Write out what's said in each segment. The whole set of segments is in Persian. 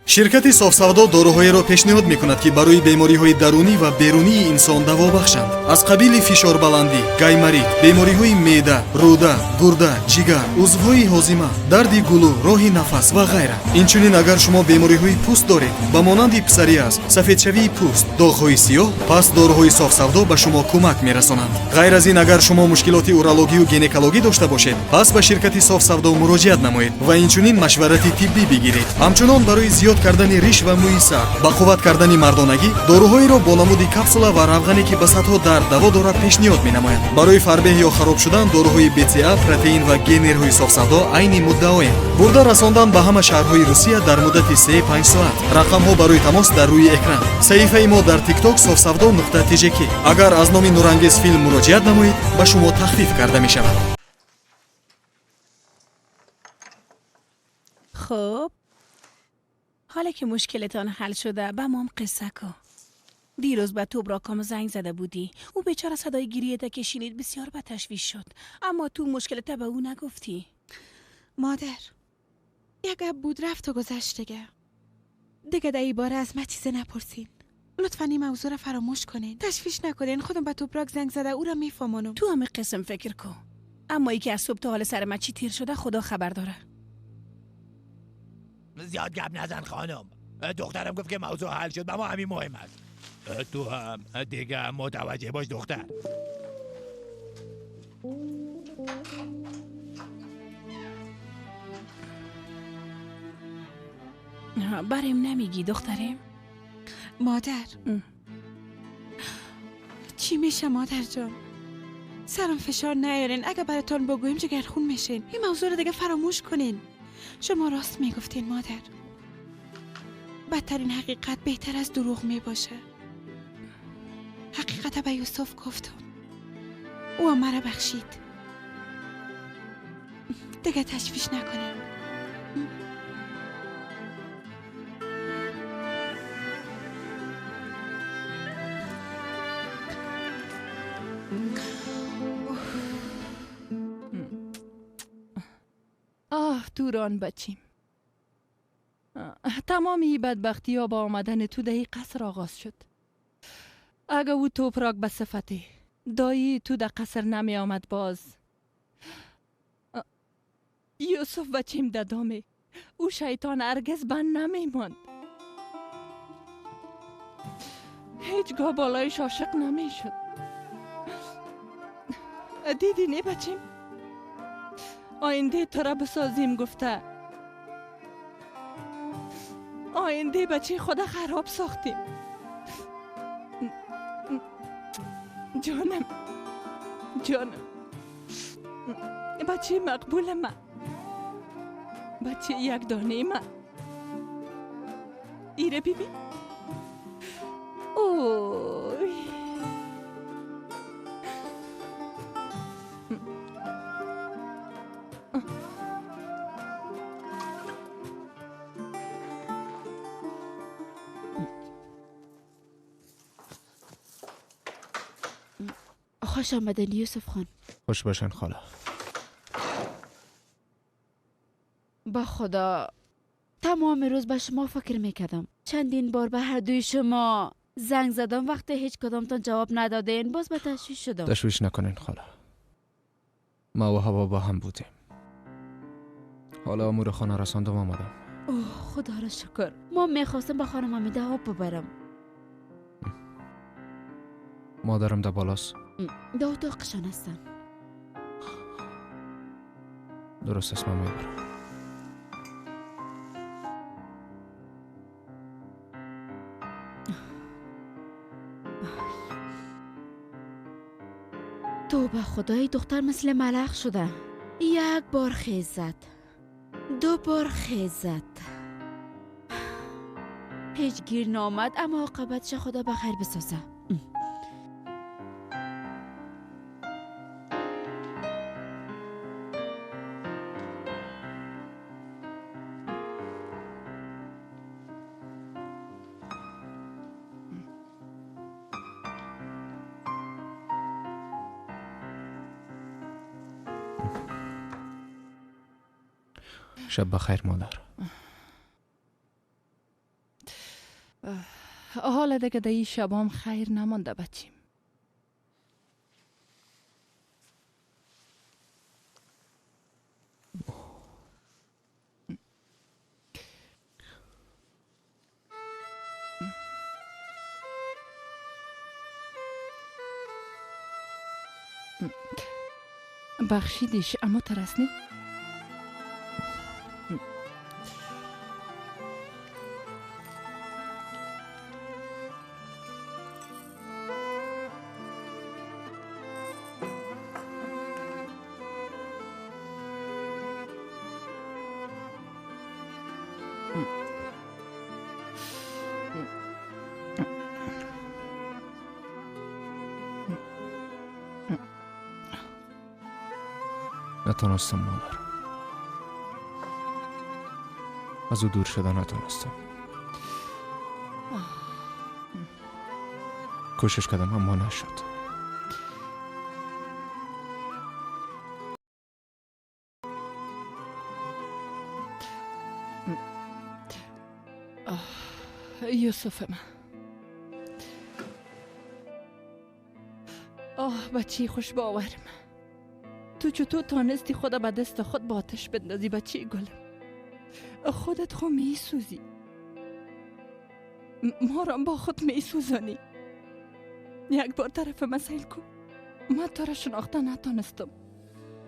شرکت صاف‌سودا داروهایی را پیشنهاد می‌کند که برای بیماری‌های درونی و بیرونی انسان دوا بخشند. از قبیل فشار بلندی، گایماریت، بیماری‌های معده، روده، گرده، جگر، عضوهای هاضمه، درد گلو، راه نفس و غیره. اینچنین اگر شما بیماری‌های پوست دارید، به مانند پسوریاز، سفیدشوی پوست، داغ‌های سیاه، پس داروهای صاف‌سودا به شما کمک می‌رسانند. غیر از این اگر شما مشکلات اورولوژی و گینکولوژی داشته باشید، پس به شرکت صاف‌سودا مراجعت نمایید و اینچنین مشورت طبی بگیرید. همچنان برای زیاد کردن ریش و موی سر، با قوت کردن مردانگی، داروهایی را با نمود کپسولا و روغنی که به سطح درد دوا دارد پیشنهاد می‌نمایند. برای فربه یا خراب شدن داروهای BCA، پروتئین و گنرهای صاف‌سودا عین مدعایند. برده رساندن به همه شهرهای روسیه در مدت 3-5 ساعت. رقم ها برای تماس در روی اکران. صفحه ما در تیک تاک صاف‌سودا.tjk. اگر از نام نورانگیز فیلم مراجعت نمایید به شما تخفیف کرده می شود. خب حالا که مشکلتان حل شده به مام قصه کن. دیروز به توبراکام زنگ زده بودی. او بیچاره صدای گریه که شنید بسیار به تشویش شد. اما تو مشکلت به او نگفتی. مادر یک گپ بود رفت و گذشت دیگه در این باره از من چیزی نپرسین. لطفا این موضوع را فراموش کنین. تشویش نکنین. خودم به توبراک زنگ زده او را میفهمانم. تو هم قسم فکر کن. اما ای که از صبح تا حال سر من چی تیر شده خدا خبر داره. زیاد گپ نزن خانم. دخترم گفت که موضوع حل شد، اما همین مهم است. تو هم دیگه متوجه باش دختر. بریم نمیگی دخترم؟ مادر چی میشه مادر جان؟ سرم فشار نیارین. اگه براتون بگویم جگرخون میشین. این موضوع رو دیگه فراموش کنین. شما راست میگفتین مادر. بدترین حقیقت بهتر از دروغ میباشه. حقیقت به یوسف گفتم. او مرا بخشید. دیگه تشویش نکنین. آه توران بچیم، تمام بدبختی ها با آمدن تو در قصر آغاز شد. اگه او توپراک به صفته دایی تو در قصر نمی آمد باز، یوسف بچیم ددامه او شیطان هرگز بند نمی ماند. هیچگاه بالایش عاشق نمی شد. دیدی نه بچیم؟ آینده تو را بسازیم گفته، آینده بچه خدا خراب ساختیم. جانم جانم، بچه مقبول من، بچه یک دانه من، ایره ببین. اوه خوش آمدین یوسف خان. خوش باشن خاله. با خدا تمام روز به شما فکر میکردم. چندین بار به هر دوی شما زنگ زدم، وقتی هیچ کدامتان جواب ندادین باز به تشویش شدم. تشویش نکنین خاله، ما و هوا با هم بودیم. حالا امور خانه رساندم آمدم. اوه خدا را شکر. ما میخواستم به خانم حمیده آب ببرم. مادرم در بالاست. در اتاقشان هستن. درست است، من میبرم. تو به خدای دختر مثل ملخ شده. یک بار خیز زد، دو بار خیز زد، هیچ گیر نامد، اما عاقبتش خدا به خیر بسازه. شب بخیر مادر. حالا دیگه در این شبام خیر نمانده بچیم. بخشیدیش اما ترسنی؟ نتونستم مادر، از او دور شده نتونستم. کوشش کردم اما نشد. یوسف من، آه بچه خوش باورم، تو چطور تانستی خدا به دست خود با آتش بندازی بچه گلم؟ خودت خو میسوزی، ما را با خود میسوزانی. یک بار طرف من سیل کن، من تو را شناخته نتانستم،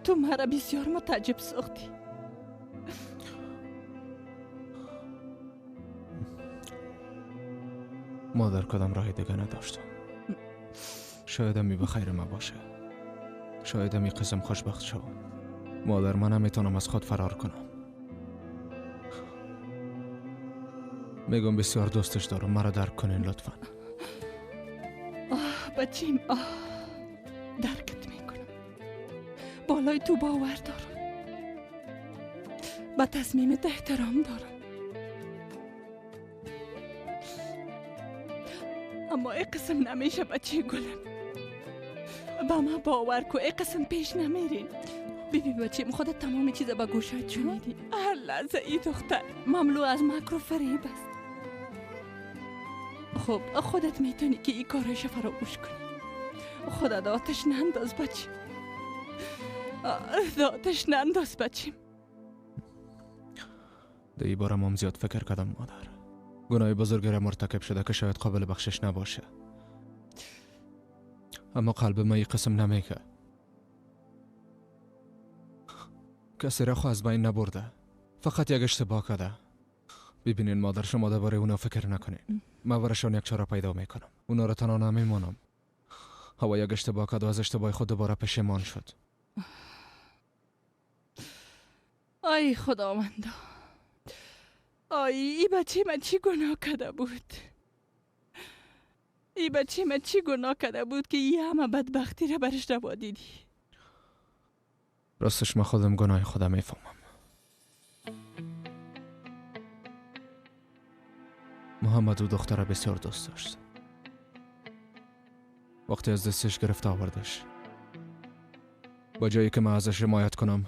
تو مرا بسیار متعجب ساختی. مادر کدام راه دیگه نداشتم. شاید همی به خیر ما باشه، شاید همی قسم خوشبخت شوم. مادر من نمیتونم از خود فرار کنم. میگم بسیار دوستش دارم، مرا درک کنین لطفا. آه بچیم، آه درکت میکنم، بالای تو باور دارم، به تصمیمت احترام دارم، اما ای قسم نمیشه بچه گلم، به ما باور کو، ای قسم پیش نمیرین. بیبی بچیم، خودت تمام چیز به گوشت شنیدی. هر لحظه ای دختر مملو از مکر و فریب است. خب خودت میتونی که این کارش فراموش کنی. خدا داتش ننداز بچیم، داتش ننداز بچیم. در این بارم هم زیاد فکر کردم مادر. گناه بزرگی را مرتکب شده که شاید قابل بخشش نباشه، اما قلب ما این قسم نمیگه. کسی را خو از بین نبرده، فقط یک اشتباه کرده. ببینین مادر، شما درباره اونا فکر نکنین. من برشان یک چاره پیدا میکنم. اونا را تنها نمیمانم. هوا یک اشتباه کرد و از اشتباه خود دوباره پشیمان شد. آی خداوندا، آی ای بچه من چی گناه کرده بود؟ ای بچه من چی گناه کرده بود که ای همه بدبختی را برش روا دیدی؟ راستش من خودم گناه خودم میفهمم. محمد و دختر بسیار دوست داشت. وقتی از دستش گرفت آوردش، با جایی که من ازش حمایت کنم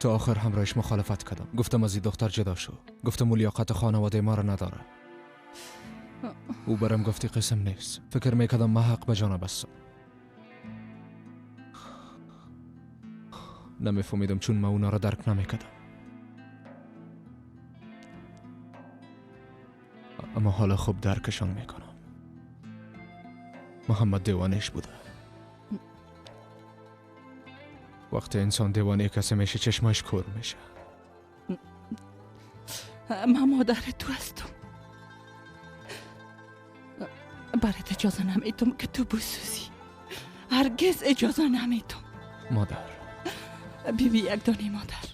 تا آخر همراهش مخالفت کردم. گفتم از این دختر جدا شو، گفتم او لیاقت خانواده ما را نداره. او برم گفتی قسم نیست. فکر میکردم من حق به جانب هستم. نمیفهمیدم چون من اونا را درک نمیکردم. اما حالا خوب درکشان میکنم. محمد دیوانش بوده. وقتی انسان دیوانه کسی میشه چشمش کور میشه. من مادر تو هستم، برات اجازه نمیدم که تو بسوزی، هرگز اجازه نمیدم. مادر، بیبی یک دانه مادر،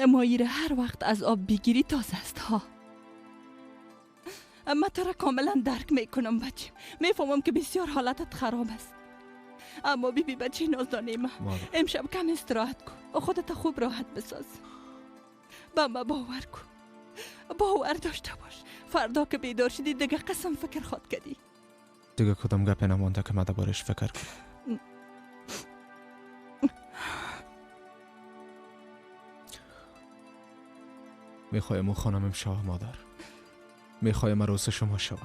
مایی را هر وقت از آب بگیری تازه است ها. اما تو را کاملا درک میکنم بچیم، میفهمم که بسیار حالتت خراب است، اما بیبی بچه نازدانه ما، امشب کم استراحت کن، خودت خوب راحت بساز. به ما باور کن، باور داشته باش، فردا که بیدار شدی دیگه قسم فکر خواد کردی. دیگه کدام گپ نمانده که من دربارش فکر کنم. میخوایم او خانمم شوه مادر. میخوایم عروس شما شوه.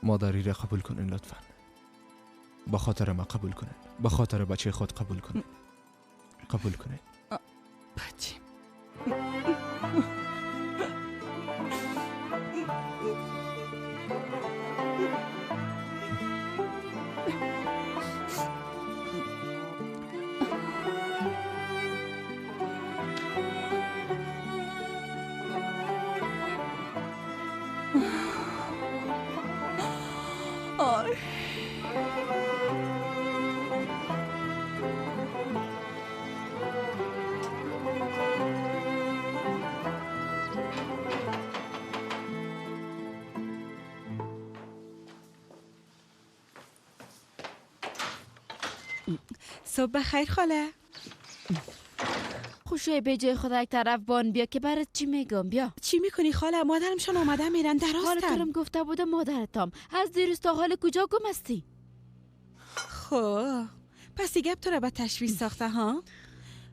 مادری را قبول کنین لطفا. به خاطر ما قبول کنین. به خاطر بچه خود قبول کنین. قبول کنین. بچه صبح بخیر خاله. خوشوی به جای خدا یک طرف بان بیا که برات چی میگم. بیا. چی میکنی خاله؟ مادرمشان آمده میرن دراستن. حالا ترم گفته بوده مادرتام. از دیروز تا حال کجا گم هستی؟ خب پس گپ تو را به تشویش ساخته ها؟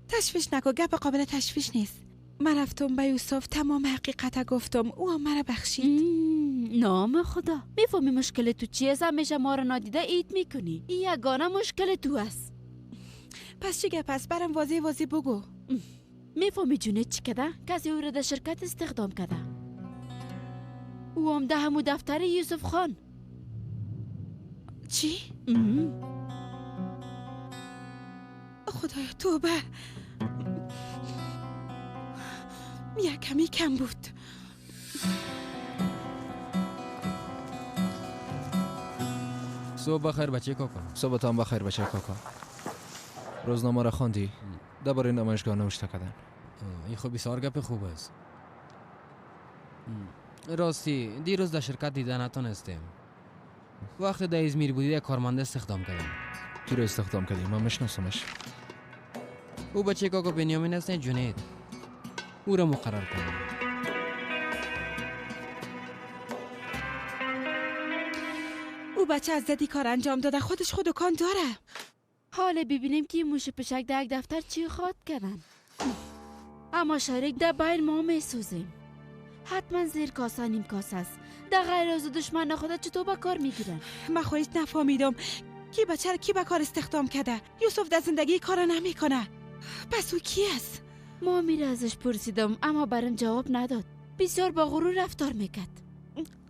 تشویش نکن، گپ قابل تشویش نیست. من رفتم به یوسف تمام حقیقت گفتم، او هم مرا بخشید. نام خدا، میفهمی مشکل تو چیه؟ همیشه ما را نادیده اید میکنی. این یگانه مشکل تو است. پس چی گپ است؟ برام واضح واضح بگو. میفهمی جونه چی کده؟ کسی او را در شرکت استخدام کده. او هم ده همو دفتر یوسف خان. چی؟ خدایا توبه، یک کمی کم بود. صبح بخیر بچه کاکا. صبحتان بخیر بچه کاکا. روزنامه را خواندی؟ درباره نمایشگاه نوشته کردن. این خب بسیار گپ خوب است. راستی دیروز در شرکت دیده نتونستیم. وقتی در ازمیر بودی یک کارمند استخدام کردم. کی را استخدام کردی؟ من میشناسمش. او بچه کاکا بنیامین است، جنید. او را مقرر کردم. او بچه از زدی کار انجام داده، خودش خود دکان داره. حالا ببینیم که موش پشک در یک دفتر چی خواد کردن. اما شریک در بین ما میسوزیم. حتما زیر کاسه نیم کاسه است. در غیر از دشمن خود چطور به کار میگیرن؟ من خودش نفهمیدم کی بچه را کی به کار استخدام کرده. یوسف در زندگی کار نمیکنه. پس او کی است؟ ما میره ازش پرسیدم اما برم جواب نداد. بسیار با غرور رفتار میکرد.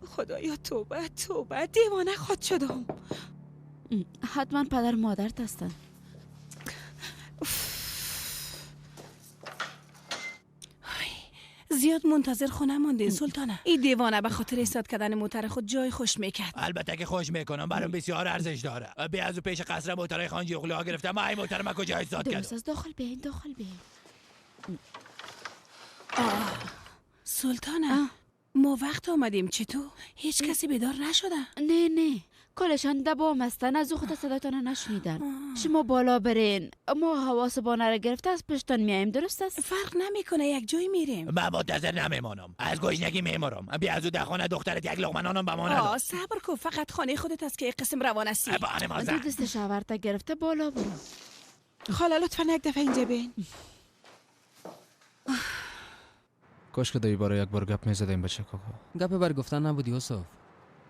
خدایا توبه توبه، دیوانه خود شدم. حتما پدر مادرت هستن. زیاد منتظر خونه مانده سلطانه. این دیوانه به خاطر ایستاد کردن موتر خود جای خوش میکرد. البته که خوش میکنم، برام بسیار ارزش داره. بی از او پیش قصر موترای خانجی اغلی گرفتم. من این موتر ما کجا ایستاد کردم؟ درست از داخل بیاین، داخل بیاین. سلطانه ما وقت آمدیم، چطور؟ هیچ کسی بیدار نشده؟ نه نه، کلشان دبام هستن، از او خود صدایتان نشنیدن. شما بالا برین، ما حواس بانه را گرفته از پشتان میایم. درست است؟ فرق نمیکنه، یک جای میریم. من منتظر نمیمانم، از گشنگی میمرم. بیا از او در خانه دخترت یک لقمه نانم به ما نداد. صبر کن، فقط خانه خودت است که قسم روان هستی. دو دست شوهرت گرفته بالا برو. خاله لطفا یک دفعه اینجا بین. کاش که برای یک بار گپ میزدیم بچه کاکا. گپ بر گفتن نبود یوسف.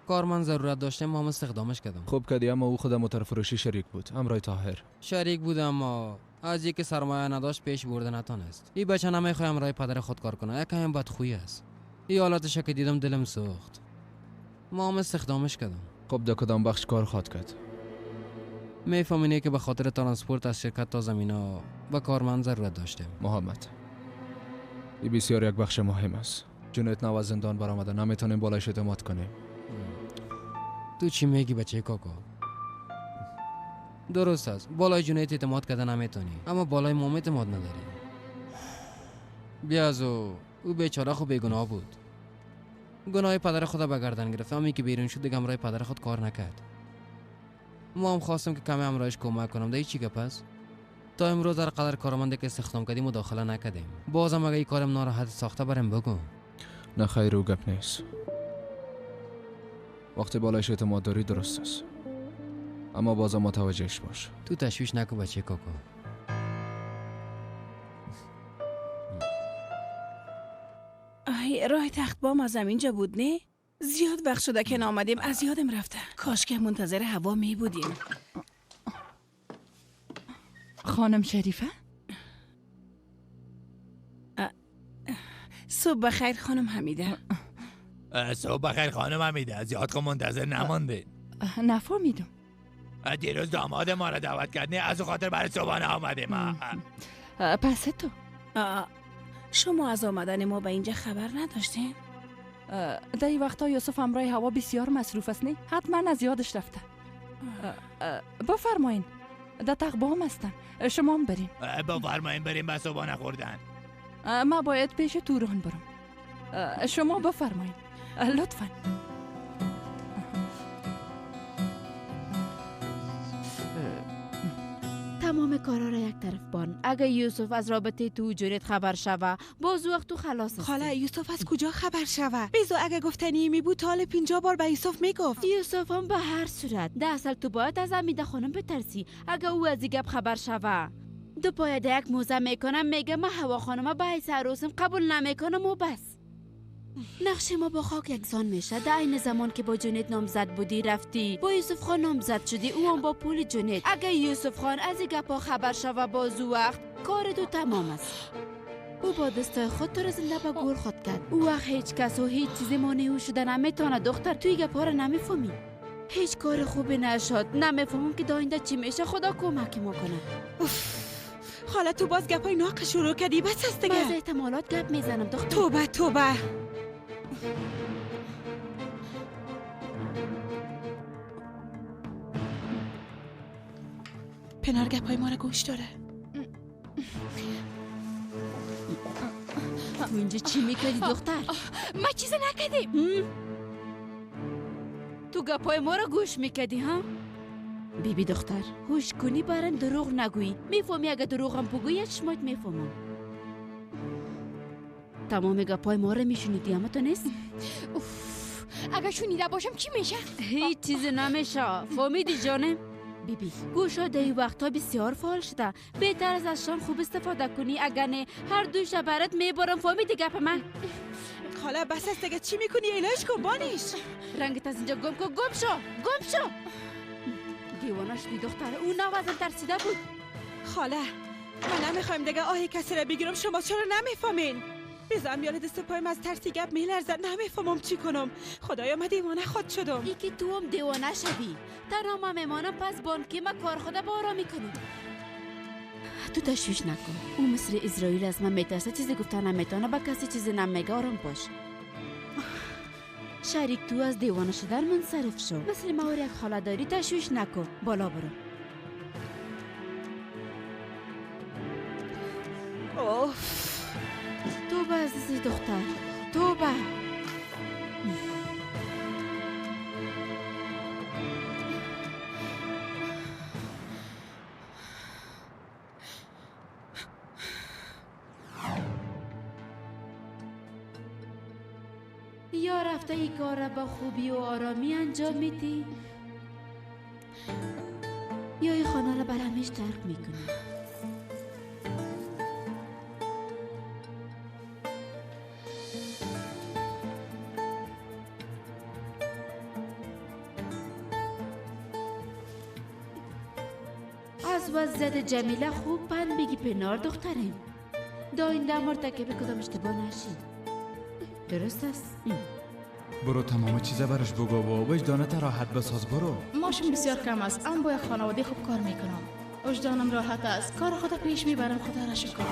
کارمند ضرورت داشتیم، ما هم استخدامش کردم. خوب کردی، اما او خود موتور فروشی شریک بود، همراه طاهر شریک بود، اما از یکی سرمایه نداشت پیش برده نتانست. این بچه نمیخواد همراه پدر خود کار کنه، یک هم بدخویی است. این حالتش که دیدم دلم سوخت. ما هم استخدامش کردم. خب در کدام بخش کار خواد کرد؟ میفهمینه که به خاطر ترانسپورت از شرکت تا زمینا و کارمند ضرورت داشتیم. محمد، این بسیار یک بخش مهم است. جنایت نو از زندان برآمده، نمیتونیم بالایش اعتماد کنیم. تو چی میگی بچه کاکا؟ درست است، بالای جنایت اعتماد کردن نمیتونی، اما بالای مام اعتماد نداری. بیا از او بیچاره خو بیگناه بود. گناه پدر خود به گردن گرفت، اما که بیرون شد دیگه همراه پدر خود کار نکرد. ما هم خواستم که کمی همراهش کمک کنم. دیگه چی گپ است؟ تا امروز در قدر کارمندی که استخدام کردیم مداخله نکردیم. بازم اگه این کارم ناراحت ساخته برم بگو. نه خیر، او گپ نیست. وقتی بالایش اعتماد داری درست است، اما بازم متوجهش باش. تو تشویش نکن بچه کاکا. راه تخت بام از اینجا بود نه؟ زیاد وقت شده که نامدیم، از یادم رفته. کاش که منتظر هوا می بودیم. خانم شریفه؟ صبح بخیر خانم حمیده. صبح بخیر خانم حمیده. زیاد خب منتظر نمانده. نفهمیدم. دیروز داماد ما را دعوت کردی، از خاطر برای صبحانه آمدیم. پس تو شما از آمدن ما به اینجا خبر نداشتین؟ در این وقتا یوسف همراه هوا بسیار مصروف است، نه؟ حتما از یادش رفته. بفرمایین، در تقبام هستن، شما هم برین. بفرمایین بریم به صبحانه خوردن. ما باید پیش توران برم. شما بفرمایین لطفاً. تمام کارا را یک طرف بان. اگه یوسف از رابطه تو جونت خبر شوه، باز وقت تو خلاص است. خاله یوسف از کجا خبر شوه؟ بیزو اگه گفتنی می بود تا 50 بار به یوسف میگفت. یوسف هم به هر صورت ده اصل تو باید از امیده خانم بترسی. اگه او از گپ خبر شوه، دو پای یک موزه میکنم، میگه من هوا خانم به حیث عروسم قبول نمیکنم و بس. نقش ما با خاک یکسان میشه. در عین زمان که با جونت نامزد بودی رفتی با یوسف خان نامزد شدی، او هم با پول جونت. اگه یوسف خان از این گپا خبر شوه، باز او وقت کار تو تمام است. او با دستای خود تو را زنده به گور خود کرد. او وقت هیچ کس و هیچ چیز مانع او شده نمیتونه. دختر توی گپا را نمیفهمی. هیچ کار خوبی نشد. نمیفهمم که داینده چی میشه. خدا کمک ما کنه. خاله تو باز گپای ناقه شروع کردی، بس است دیگه. از احتمالات گپ میزنم دختر. توبه توبه. پنار گپای ما را گوش داره. تو اینجا چی میکردی دختر؟ ما چیزی نکردیم. تو گپای ما را گوش میکردی ها؟ بیبی دختر هوش کنی، برن دروغ نگویی. میفهمی اگه دروغم بگویی چشمات میفهمم. تمام گپای ما را میشنیدی اما تو نیست؟ اوف، اگه شنیده باشم چی میشه؟ هیچ چیز نمیشه. فهمیدی جانم؟ بیبی گوشا در این وقتا بسیار فعال شده. بهتر از ازشان خوب استفاده کنی، اگر نه هر دو شب برات میبارم. فهمیدی گپ من؟ خاله بس است دیگه، چی میکنی؟ ایلاش کن بانیش. رنگت از اینجا گم کن. گم شو گم شو. دیوانه شدی دختر. او نوازم ترسیده بود. خاله من نمیخوایم دیگه آهی کسی را بگیرم. شما چرا نمیفهمین؟ بزن میان دست پایم از ترسی گپ میلرزد. نمیفهمم چی کنم. خدایا من دیوانه خود شدم. ای که تو هم دیوانه شوی. تنها من میمانم، پس بانکی ما کار خود با میکنم. تو تشویش نکن. او مثل اسرائیل از من میترسه، چیزی گفته نمیتونه، با کسی چیزی نمیگه. آرام باش. شریک تو از دیوانه شدن منصرف شو. مثل ما یک خاله داری، تشویش نکن. بالا برو. اوف توبه عزیزی دختر، توبه. یا رفته ای کار را با خوبی و آرامی انجام میدی، یا ای خانه را بر همیش ترک میکنی. از وضعیت جمیله خوب پند بگی پنار دختریم. داینده مرتکب کدام اشتباه نشی. درست است؟ برو تمام چیزا براش بگو و وجدانت راحت بساز. برو. ماشم بسیار کم است، اما با یک خانواده خوب کار میکنم. وجدانم راحت است، کار خود پیش میبرم. خدا را شکر.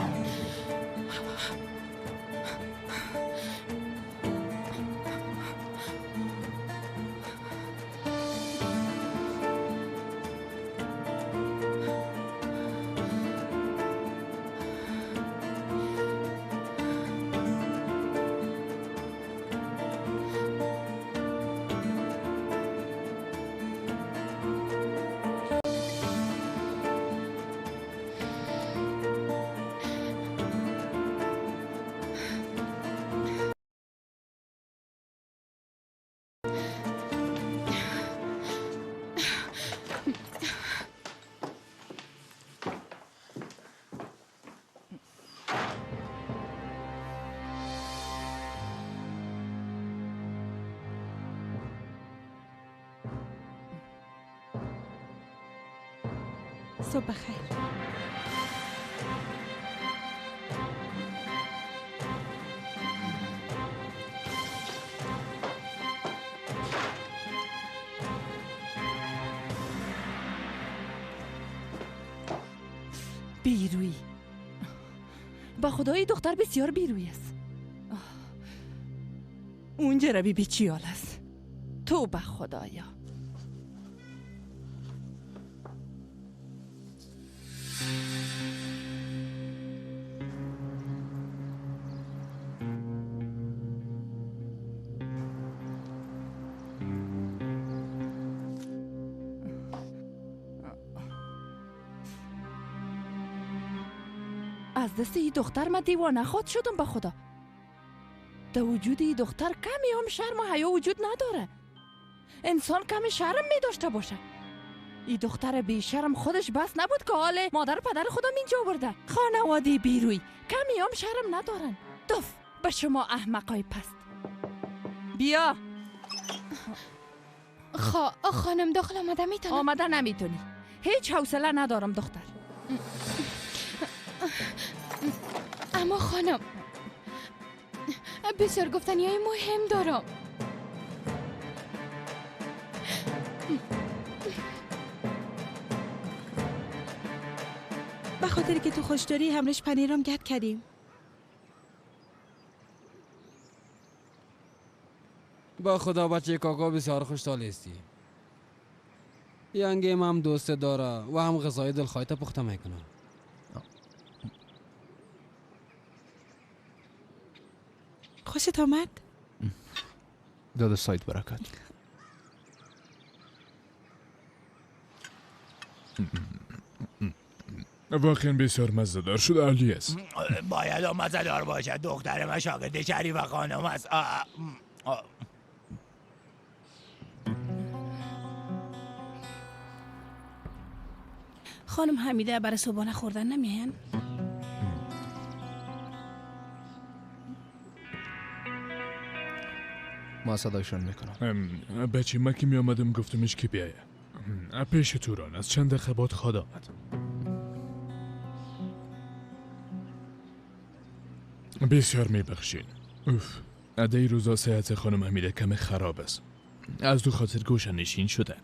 صبح بخیر. بیروی، با خدای دختر بسیار بیروی است. اونجا را بی چیال است. تو به خدایا. از دست این دختر من دیوانه خود شدم. به خدا در وجود این دختر کمی هم شرم و حیا وجود نداره. انسان کمی شرم می داشته باشه. این دختر بی شرم خودش بس نبود که حال مادر پدر خودم اینجا آورده. خانواده بیروی کمی هم شرم ندارن. دف به شما احمقای پست. بیا. خانم داخل آمده میتونم؟ آمده نمیتونی. هیچ حوصله ندارم دختر. اما خانم بسیار گفتنی های مهم دارم. به خاطر که تو خوش داری همرش پنیرم گد کردیم. با خدا بچه کاکا بسیار خوشحال هستی. ینگیم هم دوست داره و هم غذای دلخواهی تا پخته میکنه. خوشت آمد؟ داد سایت برکت. واقعا بسیار مزه‌دار شد. عالی است. باید مزه‌دار باشد. دختر من شاگرد شریف خانم است. خانم حمیده برای صبحانه خوردن نمیهن؟ ما صدایشان میکنم. بچه ما که می آمدم گفتمش که بیایه پیش توران. از چند دقیقه بعد خواد آمد. بسیار میبخشین. اوف، عده روزا صحت خانم حمیده کم خراب است. از دو خاطر گوشه نشین شده.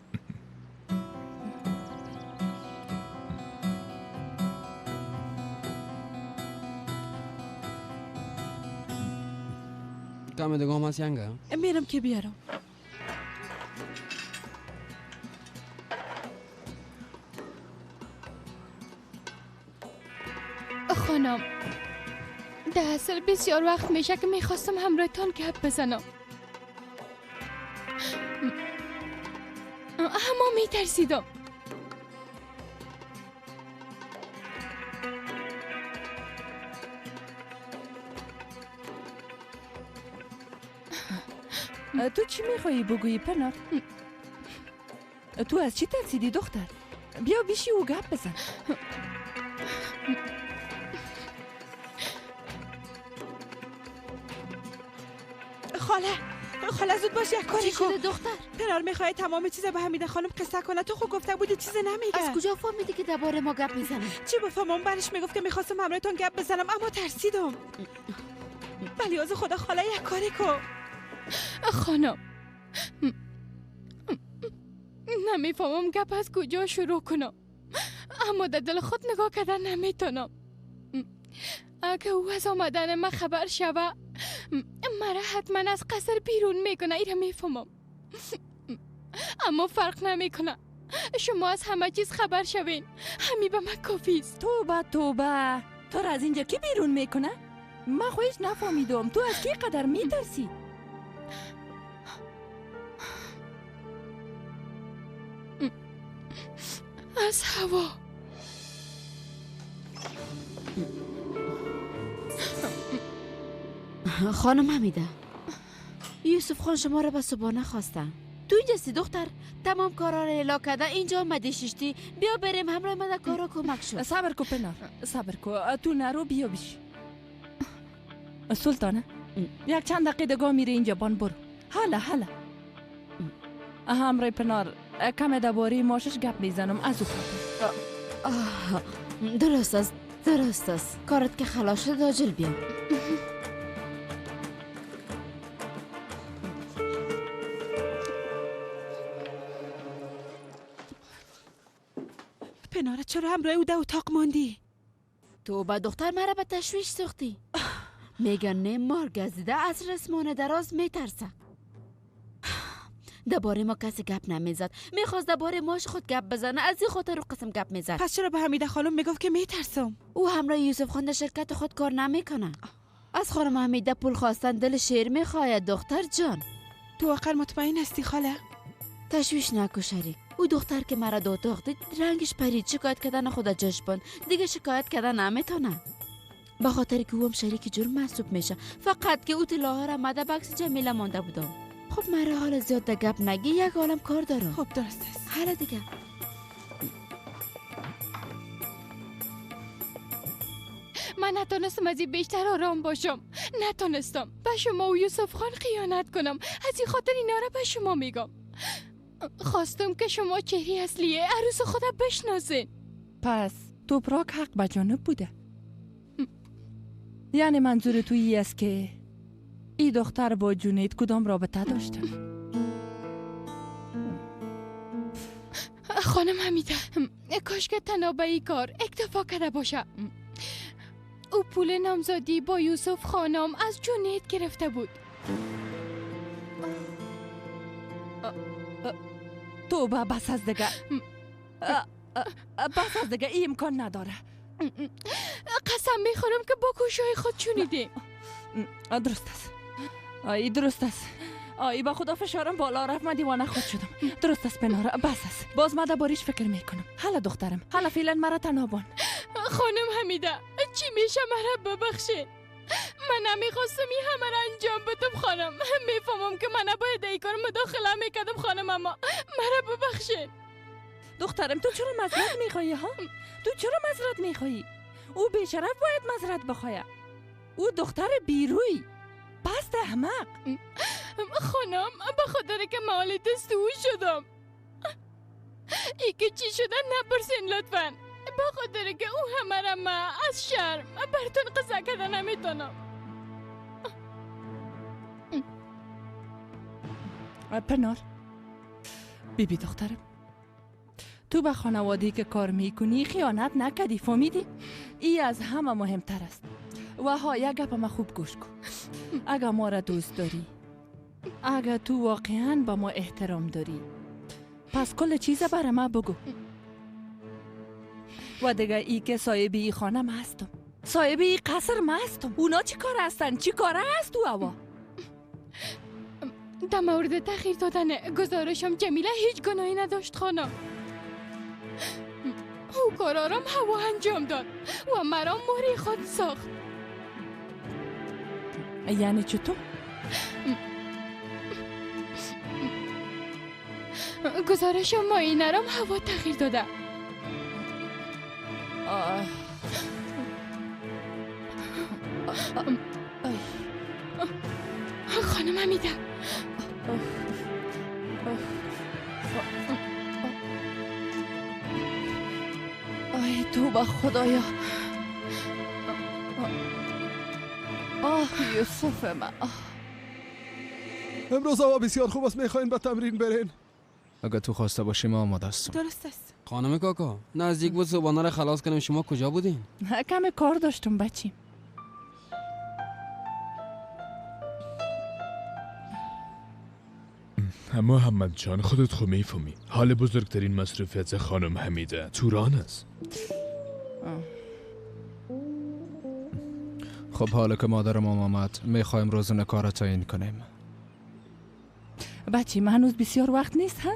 کم دیگه هم هست ینگه؟ میرم که بیارم. خانم در اصل بسیار وقت میشه که میخواستم همراهتان گپ بزنم، اما میترسیدم. تو چی میخوایی بگویی پنار؟ تو از چی ترسیدی دختر؟ بیا بیشی و گپ بزن. خاله خاله زود باش یک کاری کن. دختر پنار میخواد تمام چیز به حمیده خانم قصه کنه. تو خود گفته بودی چیز نمیگه. از کجا فهمیدی که درباره ما گپ میزنه؟ چی بفهمم؟ برش میگفت که میخواستم همراهتون گپ بزنم اما ترسیدم. ولی از خدا خاله یک کاری کن. خانم نمیفهمم گپ از کجا شروع کنم، اما در دل خود نگاه کردن نمیتونم. اگه او از آمدن من خبر شوه مرا حتما از قصر بیرون میکنه. ایره میفهمم، اما فرق نمیکنه. شما از همه چیز خبر شوین، همی به من کافی است. توبه توبه، تو را از اینجا کی بیرون میکنه؟ من خو هیچ نفهمیدم تو از کی قدر میترسی؟ از هوا. خانم حمیده، یوسف خان شما را به صبحانه خواسته. تو اینجا سی دختر تمام کارا را اعلا کرده اینجا آمدی ششتی. بیا بریم همراه من کارا کمک شد. صبر کو پنار، صبر کو، تو نرو بیا بش. سلطانه یک چند دقیقه دیگه میری اینجا بان برو. حالا حالا همراه پنار کم درباره ماشش گپ میزنم از او خاطر. درست است، درست است. کارت که خلاص شد عاجل بیا. پناره چرا همراه او در اتاق ماندی؟ تو با دختر مرا به تشویش ساختی. میگن نه مار گزیده از رسمان دراز میترسه. درباره ما کسی گپ نمیزد، میخواست درباره ماش خود گپ بزنه، از این خاطر رو قسم گپ میزد. پس چرا به حمیده خانم میگفت که میترسم؟ او همراه یوسف خان در شرکت خود کار نمیکنه. از خانم حمیده پول خواستن دل شیر میخواهد دختر جان. تو واقعا مطمئن هستی خاله؟ تشویش نکو شریک. او دختر که مرا دو اتاق دید رنگش پرید، شکایت کردن خود جاش بند، دیگه شکایت کردن نمیتونه. به خاطر که او هم شریک جرم محسوب میشه. فقط که او طلاها را مده بکس جمیله مانده بودم. خب مرا حال زیاد ده گپ نگی، یک عالم کار دارم. خب درست است. حالا دیگه من نتونستم از این بیشتر آرام باشم، نتونستم به شما و یوسف خان خیانت کنم، از این خاطر اینا را به شما میگم. خواستم که شما چهره اصلی عروس خدا بشناسین. پس توپراک حق به جانب بوده. یعنی منظور تو ای است که ای دختر با جونید کدام رابطه داشته؟ خانم حمیده، کاش که تنها به این کار اکتفا کرده باشه. او پول نامزدی با یوسف خانم از جونید گرفته بود. توبه، بس از دیگه، بس از دیگه، این امکان نداره. قسم میخورم که با گوشای خود شنیدیم. درست است، آی درست است. آی با خدا فشارم بالا رفت، من دیوانه خود شدم. درست است پناره، بس است. باز من دربارش فکر میکنم. حالا دخترم، حالا فعلا مرا تنها بان. خانم حمیده، چی میشه مرا ببخشید. من نمیخواستم این همه را انجام بدم خانم. میفهمم که من نباید این کار مداخله میکردم خانم، اما مرا ببخشید. دخترم تو چرا معذرت میخوایی ها؟ تو چرا معذرت میخوایی؟ او بیشرف باید معذرت بخواه. او دختر بیروی پست احمق. خانم به خاطر که مال دست او شدم. ای که چی شده نپرسین لطفا. به خاطر که او همه را ما از شرم براتون قصه کرده نمیتونم. پنار بیبی دخترم، تو به خانواده‌ای که کار میکنی خیانت نکردی، فهمیدی؟ ای از همه مهمتر است. و ها یک گپ ما خوب گوش کن. اگر ما را دوست داری، اگر تو واقعا به ما احترام داری، پس کل چیز برای ما بگو. و دیگه ای که صاحب ای خانه ما هستم، صاحب ای قصر ما هستم، اونا چی کار هستن؟ چی کار هست تو هوا؟ در مورد تأخیر دادن گزارشم جمیله هیچ گناهی نداشت خانم. او کارارم هوا انجام داد و مرا مهره خود ساخت. یعنی چطور؟ گزارش معاینه رام هوا تغییر داده. خانم حمیده، آی توبه خدایا. آه یوسف من، امروز هوا بسیار خوب است، میخواین به تمرین برین؟ اگه تو خواسته باشی ما آماده هستم. درست است. خانم کاکا، نزدیک بود صبحانه را خلاص کنیم، شما کجا بودین؟ کم کار داشتم بچیم. محمد جان خودت خو میفهمی حال بزرگترین مصروفیت خانم حمیده توران است. خب حالا که مادرم آمد میخوایم روز نکار را تعیین کنیم. بچیم هنوز بسیار وقت نیست ها؟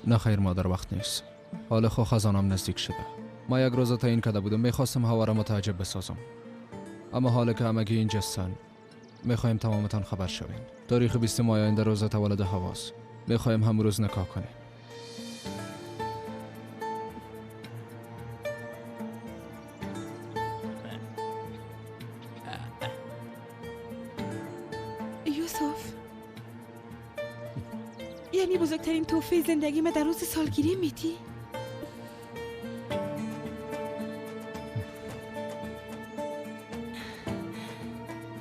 نه خیر مادر وقت نیست. حال خو خزانم نزدیک شده. ما یک روز تعیین کرده بودم، میخواستم هوا را متعجب بسازم، اما حالا که همگی اینجاستن میخوایم تمامتان خبر شویم. تاریخ 20 ماه آینده روز تولد هواست. میخوایم هم روز نکاح کنیم. یوسف یعنی بزرگترین تحفه زندگی من در روز سالگیری میدی؟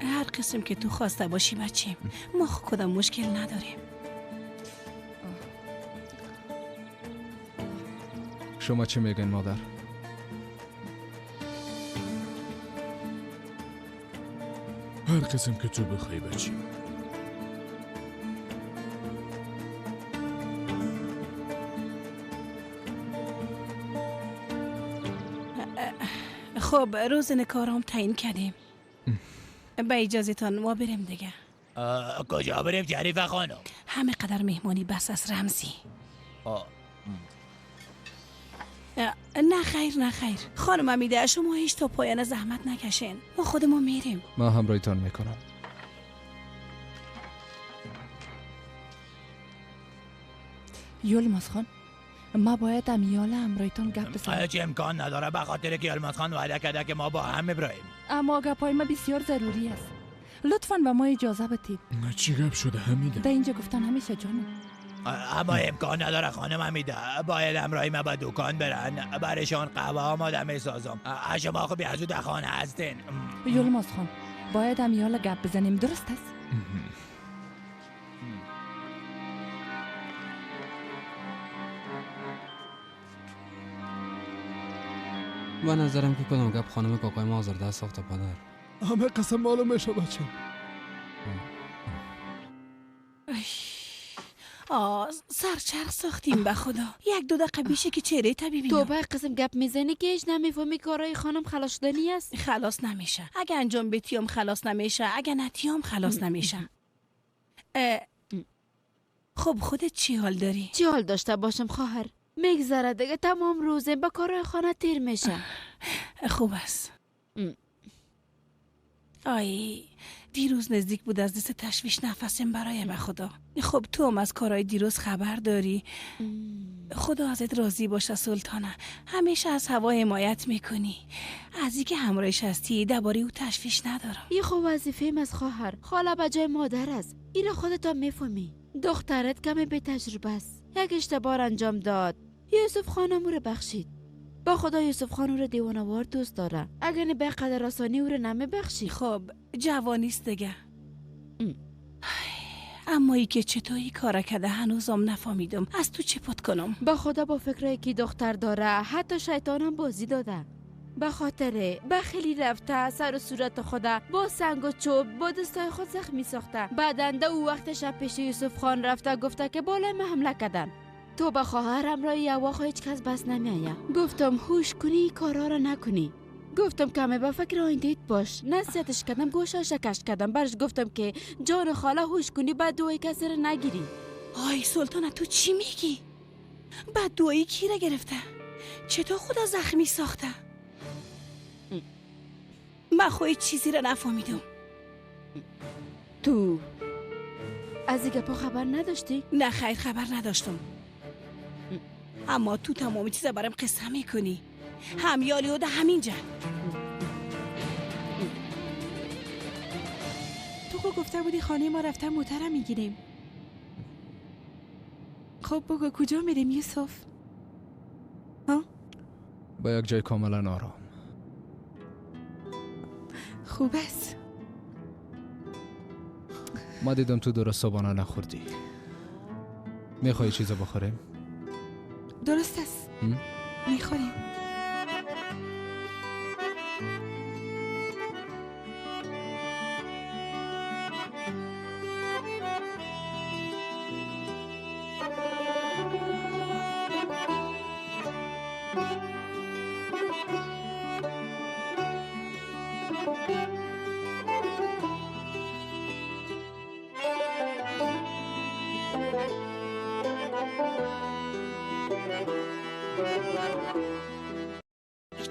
هر قسم که تو خواسته باشی بچیم، ما کدام مشکل نداریم. شما چی میگین مادر؟ هر قسم که تو بخوای بچیم. خب روز نکارام تعیین کردیم. به اجازهتان ما بریم دیگه. کجا بریم شریفه خانم؟ همه قدر مهمانی بس از رمزی. نه خیر نه خیر خانم امیده، شما هیچ تا پایان زحمت نکشین، ما خودمون میریم. ما همراهیتان میکنم. یلماز خان، ما باید امیال همراهیتان گپ بزنیم. هیچ امکان نداره، به خاطر که یلماز خان وعده کرده که ما با هم میبریم. اما گپای ما بسیار ضروری است، لطفاً به ما اجازه بدید. چی گپ شده حمیده؟ در اینجا گفتن همیشه جانم. اما امکان نداره خانم حمیده، باید همراهی ما به دکان برن، برشان قهوه آماده میسازم. شما خب از در خانه هستین. یلماز خان، باید امیال گپ بزنیم، درست است؟ با نظرم که کدام گپ خانم کاکای ما آزرده ساخته پدر. همه قسم معلوم میشه بچه. سرچرخ ساختیم به خدا. یک دو دقیقه بیشه که چهره تا ببینم. تو به قسم گپ میزنی که هیچ نمیفهمی کارای خانم خلاص شدنی است. خلاص نمیشه. اگه انجام بدیم خلاص نمیشه، اگه نتیام خلاص نمیشه. خب خودت چی حال داری؟ چی حال داشته باشم خواهر؟ میگذره دیگه، تمام روزم با کارای خانه تیر میشه. خوب است. آی دیروز نزدیک بود از دست تشویش نفسم برای به خدا. خب تو هم از کارهای دیروز خبر داری. خدا ازت راضی باشه سلطانه، همیشه از هوا حمایت میکنی. از اینکه همراهش هستی درباره او تشویش ندارم. این خب وظیفه‌م از خواهر، خاله به جای مادر است. این خودت هم میفهمی. دخترت کمی به تجربه است، یک اشتباه انجام داد. یوسف خانم او رو بخشید. با خدا یوسف خان او رو دیوانه‌وار دوست داره، اگر نه به قدر آسانی او رو نمیبخشی. خب جوانیست دیگه. اما ای که چطوری کار کرده هنوزم نفهمیدم. از تو چه پت کنم؟ با خدا با فکرایی که دختر داره حتی شیطانم بازی داده. به خاطر بخیلی رفته سر و صورت خدا با سنگ و چوب با دستای خود زخمی ساخته. بعدن او وقت شب پیش یوسف خان رفته گفته که بالای ما حمله کردن. تو به خواهرم را یواخ هیچ کس بس نمیآید. گفتم هوش کنی کارا را نکنی. گفتم کمی به فکر آینده‌ات باش. نصیحتش کردم، گوشاش کش کردم، برش گفتم که جان خاله هوش کنی بعد دعای کسی را نگیری. آی سلطانه تو چی میگی؟ بعد دعای کی را گرفته؟ چطور خدا زخمی ساخته؟ من خو هیچ چیزی را نفهمیدم. تو از این گپا خبر نداشتی؟ نه خیر خبر نداشتم. اما تو تمام چیزا برام قصه میکنی. همیالی و ده همینجا. تو خب گفته بودی خانه ما رفتن موترم میگیریم. خب بگو کجا میریم یوسف؟ ها؟ با یک جای کاملا آرام. خوب است. ما دیدم تو درست صبحانه نخوردی. میخوای چیزا بخوریم؟ درست است. میخوریم.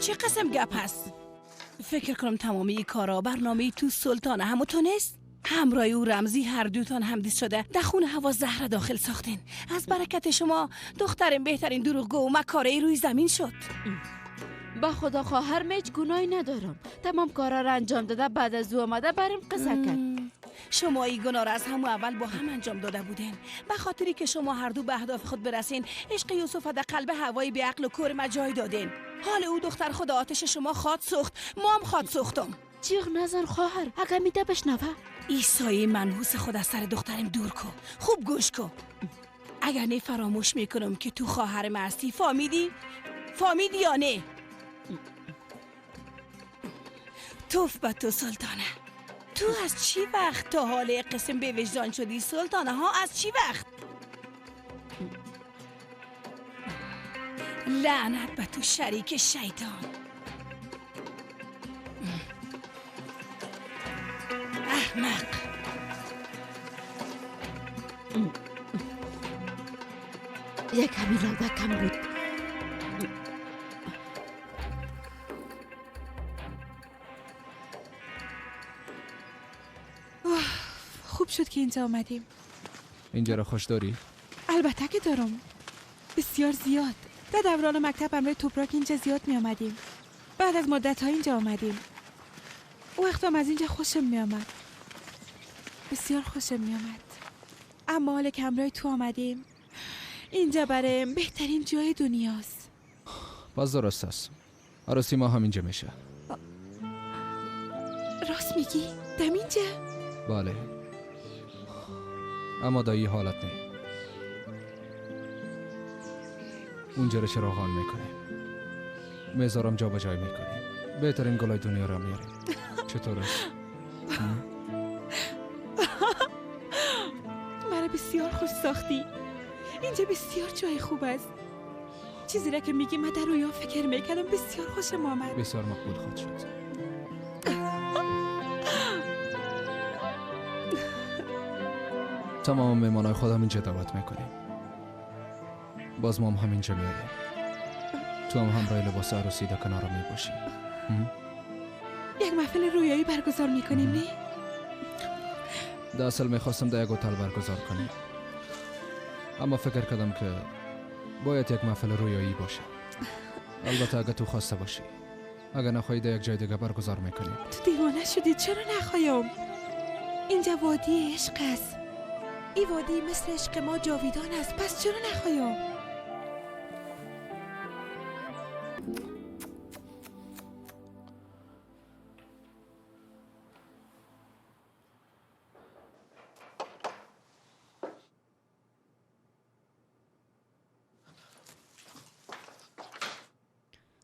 چه قسم گپ هست؟ فکر کنم تمامی کارا برنامه تو سلطانه همو تو نیست؟ همراه او رمزی هر دوتان همدیست شده در خون هوا زهر داخل ساختین. از برکت شما دخترم بهترین دروغگو و مکاره روی زمین شد. با خدا خواهر هیچ گناهی ندارم. تمام کارا را انجام داده، بعد از او آمده برم قصه کرد. شما این گناه را از همون اول با هم انجام داده بودین. به خاطری که شما هر دو به اهداف خود برسین، عشق یوسف در قلب هوای بی عقل و کور ما جای دادین. حال او دختر خود آتش شما خواد سوخت، ما هم خواد سوختم. جیغ نزن خواهر، اگر میده بشنوه. ای سایه منحوس خود از سر دخترم دور کو. خوب گوش کو. اگر نه فراموش میکنم که تو خواهر ما هستی. فهمیدی؟ فهمیدی یا نه؟ توف به تو سلطانه. تو از چی وقت تا حال قسم به وجدان شدی سلطانه ها؟ از چی وقت؟ لعنت به تو شریک شیطان. احمق. یک کمی لالبه کم بود. خوب شد که اینجا آمدیم. اینجا را خوش داری؟ البته که دارم، بسیار زیاد. در دوران مکتب همراه توپراک اینجا زیاد می آمدیم. بعد از مدت ها اینجا آمدیم. وقت هم از اینجا خوشم می آمد، بسیار خوشم می آمد. اما حال که همراه تو آمدیم اینجا برایم بهترین جای دنیاست. باز درست است. عروسی ما هم اینجا میشه. راست میگی؟ دم اینجا؟ بله، اما دایی حالت نه. اونجا رو چراغان میکنیم، میذارم جا به جای میکنیم، بهترین گلای دنیا را میاریم. چطور است؟ مرا بسیار خوش ساختی. اینجا بسیار جای خوب است. چیزی را که میگی من در رویا فکر میکردم، بسیار خوشم آمد. بسیار مقبول خواهد شد. تمام مهمانای خودم اینجا دعوت میکنیم. باز ما هم همینجا میاییم. تو هم همراه لباس عروسی در کنار میباشی. یک محفل رویایی برگزار میکنیم نه؟ در اصل میخواستم در یک هتل برگزار کنیم، اما فکر کردم که باید یک محفل رویایی باشه. البته اگه تو خواسته باشی، اگه نخواهی در یک جای دیگه برگزار میکنیم. تو دیوانه شدی؟ چرا نخوایم؟ اینجا وادی عشق است. این وادی مثل عشق ما جاویدان است، پس چرا نخوایم؟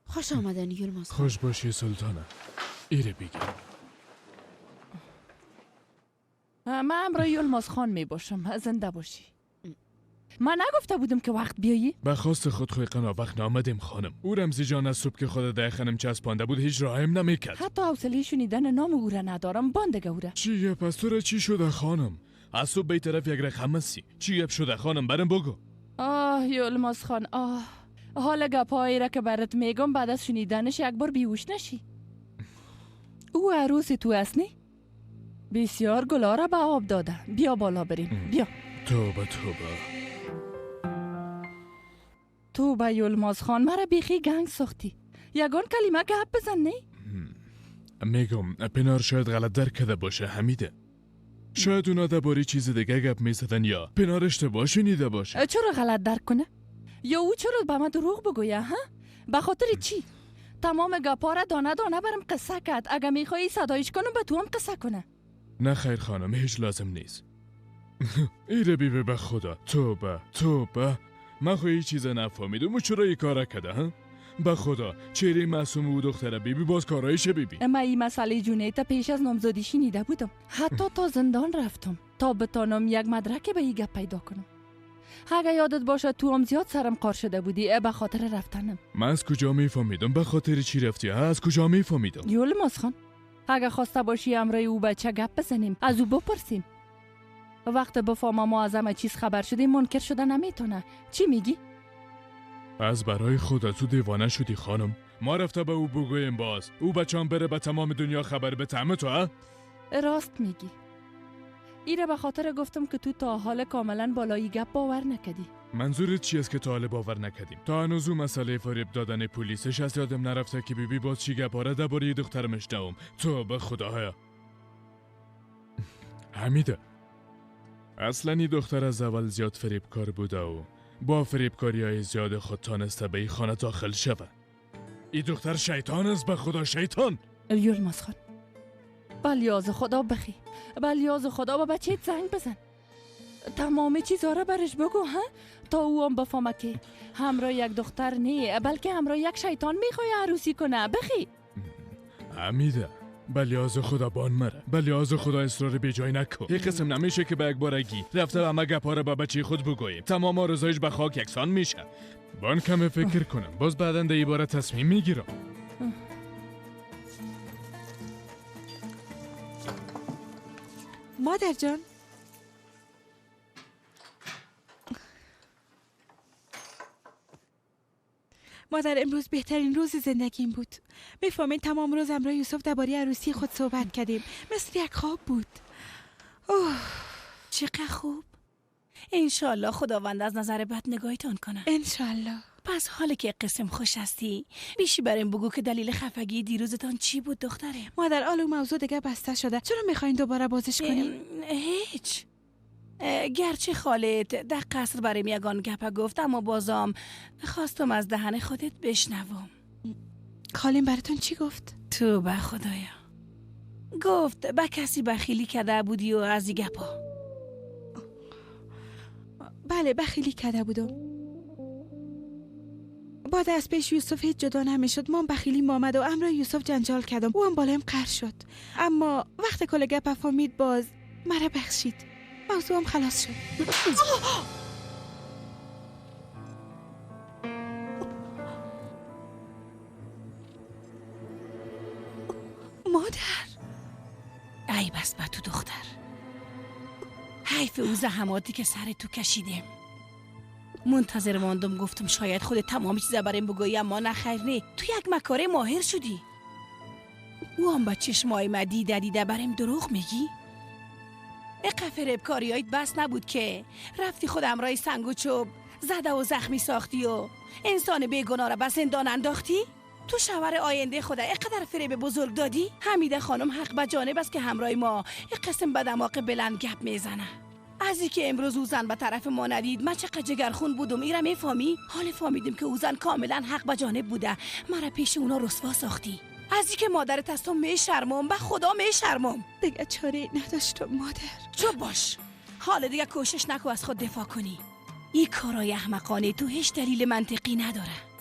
خوش آمدن یلماز. خوش باشی سلطانه. ایره بگیر. من امرای یلماز خان می باشم. زنده باشی. من نگفته بودم که وقت بیایی؟ به خواست خود خوی قنا وقت نامدیم خانم. او رمزی جان از صبح که خود ده خانم چسبانده بود هیچ راهیم نمیکرد. حتی حوصله شنیدن نام او را ندارم. باندگه او را. چیه پس تو را چی شده خانم؟ از صبح به طرف یک رقم هستی. چیه شده خانم؟ برم بگو. آه یلماز خان، آه حالا گپایی را که برات میگم بعد از شنیدنش یک بار بیهوش نشی. او عروس تو است نی؟ بسیار گلا را به آب داده. بیا بالا بریم. بیا. توبه توبه توبه یلماز خان، مرا بیخی گنگ ساختی. یگان کلمه گپ بزن نه؟ میگم پنار شاید غلط درک کرده باشه حمیده. شاید اونا درباره چیز دیگه گپ میزدن یا پنار اشتباه شنیده باشه. چرا غلط درک کنه؟ یا او چرا به من دروغ بگویه؟ ها؟ به خاطر چی؟ تمام گپا را دانه دانه برم قصه کرد. اگه میخوایی صدایش کنم به تو هم قصه کنه. نه خیر خانم، هیچ لازم نیست. ایره بیبه به خدا. توبه توبه، من خو هیچ چیز نفهمیدم. او چرا این کار کرده؟ ها؟ به خدا چهره معصوم او دختره بیبی باز کارایش بیبی. من این مسئله جونیتا پیش از نامزدی شنیده بودم. حتی تا زندان رفتم تا بتانم یک مدرک به این گپ پیدا کنم. اگه یادت باشه تو هم زیاد سرم قار شده بودی به خاطر رفتنم. من از کجا میفهمیدم به خاطر چی رفتی؟ از کجا میفهمیدم؟ یلماز خان، اگه خواسته باشی امرای او بچه گپ بزنیم، از او بپرسیم. وقت بفهمه ما از همه چیز خبر شدیم منکر شده نمیتونه. چی میگی؟ از برای خدا تو دیوانه شدی خانم. ما رفته به او بگوییم باز او بچه‌ام بره به تمام دنیا خبر بتمه تو. ها؟ راست میگی. ایره به خاطر گفتم که تو تا حال کاملا بالایی گپ باور نکدی. منظورت چی است که تا حال باور نکردیم؟ تا هنوز اون مسئله فریب دادن پلیسش از یادم نرفته که بیبی باز چی گپ آره درباره دخترم اشتوم. تو به خدایا. حمیده، اصلا این دختر از اول زیاد فریبکار بوده و با فریبکاری های زیاد خود تانسته به این خانه داخل شوه. این دختر شیطان است، به خدا شیطان. یلماز خان، بلیاز خدا بخی، بلیاز خدا با بچه زنگ بزن، تمام چیزها را برش بگو ها، تا او هم بفهمه که همراه یک دختر نه بلکه همراه یک شیطان میخوای عروسی کنه. بخی حمیده، بلیاز خدا بان مره، بلیاز خدا اصرار بی جای نکن. یک قسم نمیشه که به یک بارگی رفته و همه گپا را به بچه خود بگوییم، تمام آرزویش به خاک یکسان میشه. بان کم فکر کنم، باز بعدا در این باره تصمیم میگیرم. مادر جان، مادر امروز بهترین روز زندگیم بود. میفهمین تمام روز همراه یوسف درباره عروسی خود صحبت کردیم، مثل یک خواب بود. اوه چقدر خوب. انشالله خداوند از نظر بد نگاهتان کنه. انشالله. پس حالا که قسم خوش هستی، بیشی برام بگو که دلیل خفگی دیروزتان چی بود دختره؟ مادر آلو موضوع دیگه بسته شده، چرا میخواین دوباره بازش کنیم؟ هیچ. گرچه خالد در قصر برام یگان گپه گفت، اما بازم خواستم از دهن خودت بشنوم. خالیم براتون چی گفت؟ تو به خدایا گفت به کسی بخیلی کرده بودی و از این گپا. بله بخیلی کرده بودم. بعد از پیش یوسف هیچ جدا نمیشد، من بخیلی آمد و امرا یوسف جنجال کردم، او هم بالایم قهر شد، اما وقت کل گپ فهمید باز مرا بخشید، موضوع هم خلاص شد. مادر، ای بس به تو دختر، حیف او زحماتی که سر تو کشیدیم. منتظر ماندم، گفتم شاید خود تمام چیزا برایم بگویی، اما نه خیر نه، تو یک مکاره ماهر شدی. او هم با چشمای ما دیده دیده برایم دروغ میگی؟ اقا فریبکاریایت بس نبود که رفتی خود همراه سنگ و چوب زده و زخمی ساختی و انسان بیگناه را به زندان انداختی؟ تو شوهر آینده خدا اقدر فریب بزرگ دادی؟ حمیده خانم حق به جانب است که همراه ما یک قسم به دماغ بلند گپ میزنه. از اینکه امروز او زن به طرف ما ندید من چقدر جگرخون بودم، ایره میفهمی؟ حال فهمیدیم که او زن کاملا حق به جانب بوده، مرا پیش اونا رسوا ساختی. از اینکه مادرت از تو میشرمم، به خدا میشرمم. دیگه چاره نداشتم مادر. چوب باش، حال دیگه کوشش نکو از خود دفاع کنی. این کارای احمقانه تو هیچ دلیل منطقی نداره.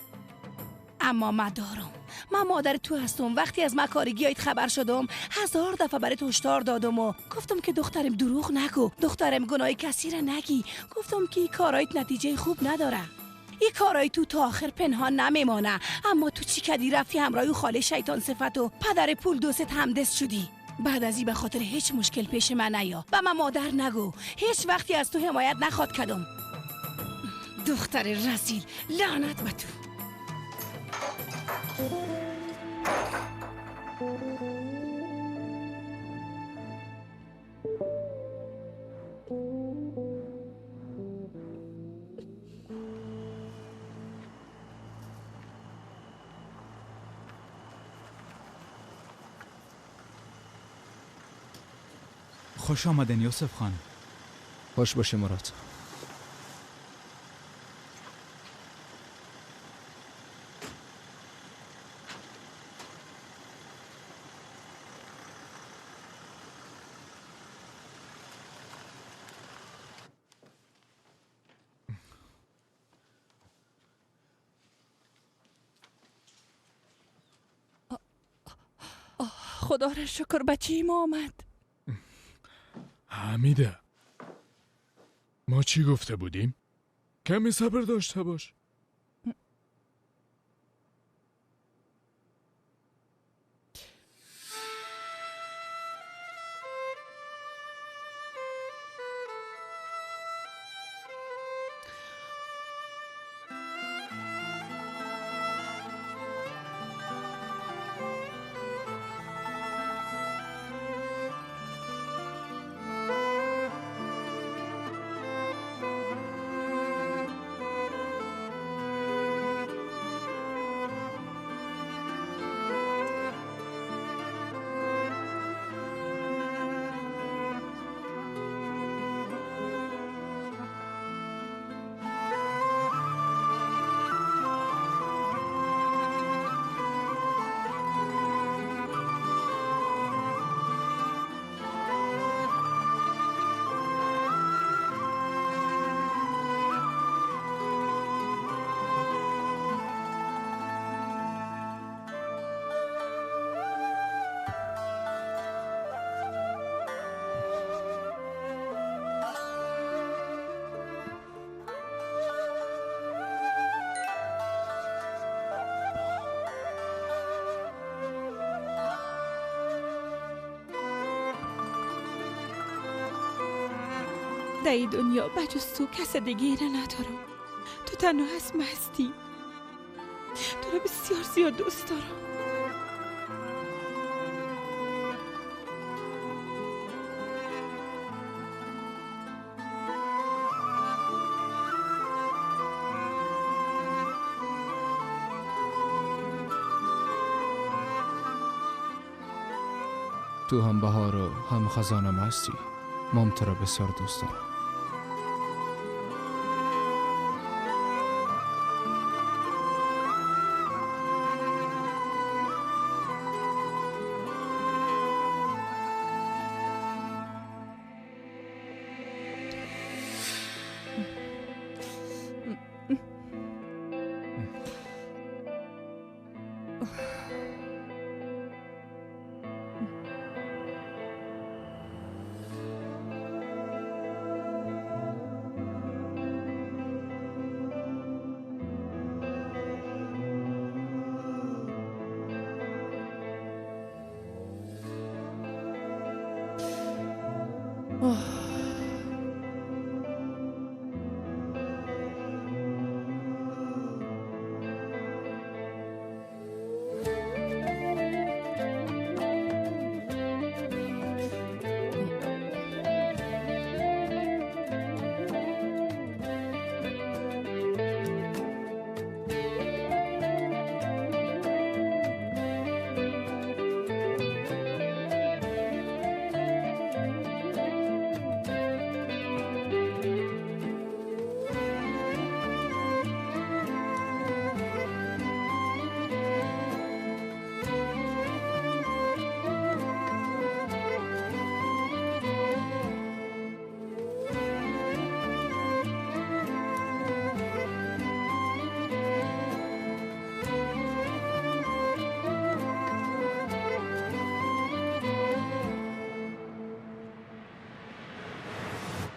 اما من دارم، من مادر تو هستم. وقتی از مکارگیایت خبر شدم 1000 دفعه برات هشدار دادم و گفتم که دخترم دروغ نگو، دخترم گناه کسی را نگی. گفتم که این کارایت نتیجه خوب نداره، این کارای تو تا آخر پنهان نمیمانه. اما تو چی کدی؟ رفتی همراه خاله شیطان صفت و پدر پول دوست همدست شدی. بعد از این به خاطر هیچ مشکل پیش من نیا، به من مادر نگو، هیچ وقتی از تو حمایت نخواد کدم. دختر رسیل، لعنت به تو. خوش آمدن یوسف خان. خوش باشی مراد. خدا را شکر بچه ما آمد. حمیده، ما چی گفته بودیم؟ کمی صبر داشته باش. در این دنیا بجز تو کس دیگه را ندارم. تو تنها از من هستی. تو را بسیار زیاد دوست دارم. تو هم بهار و هم خزانم هستی. مام تو را بسیار دوست دارم.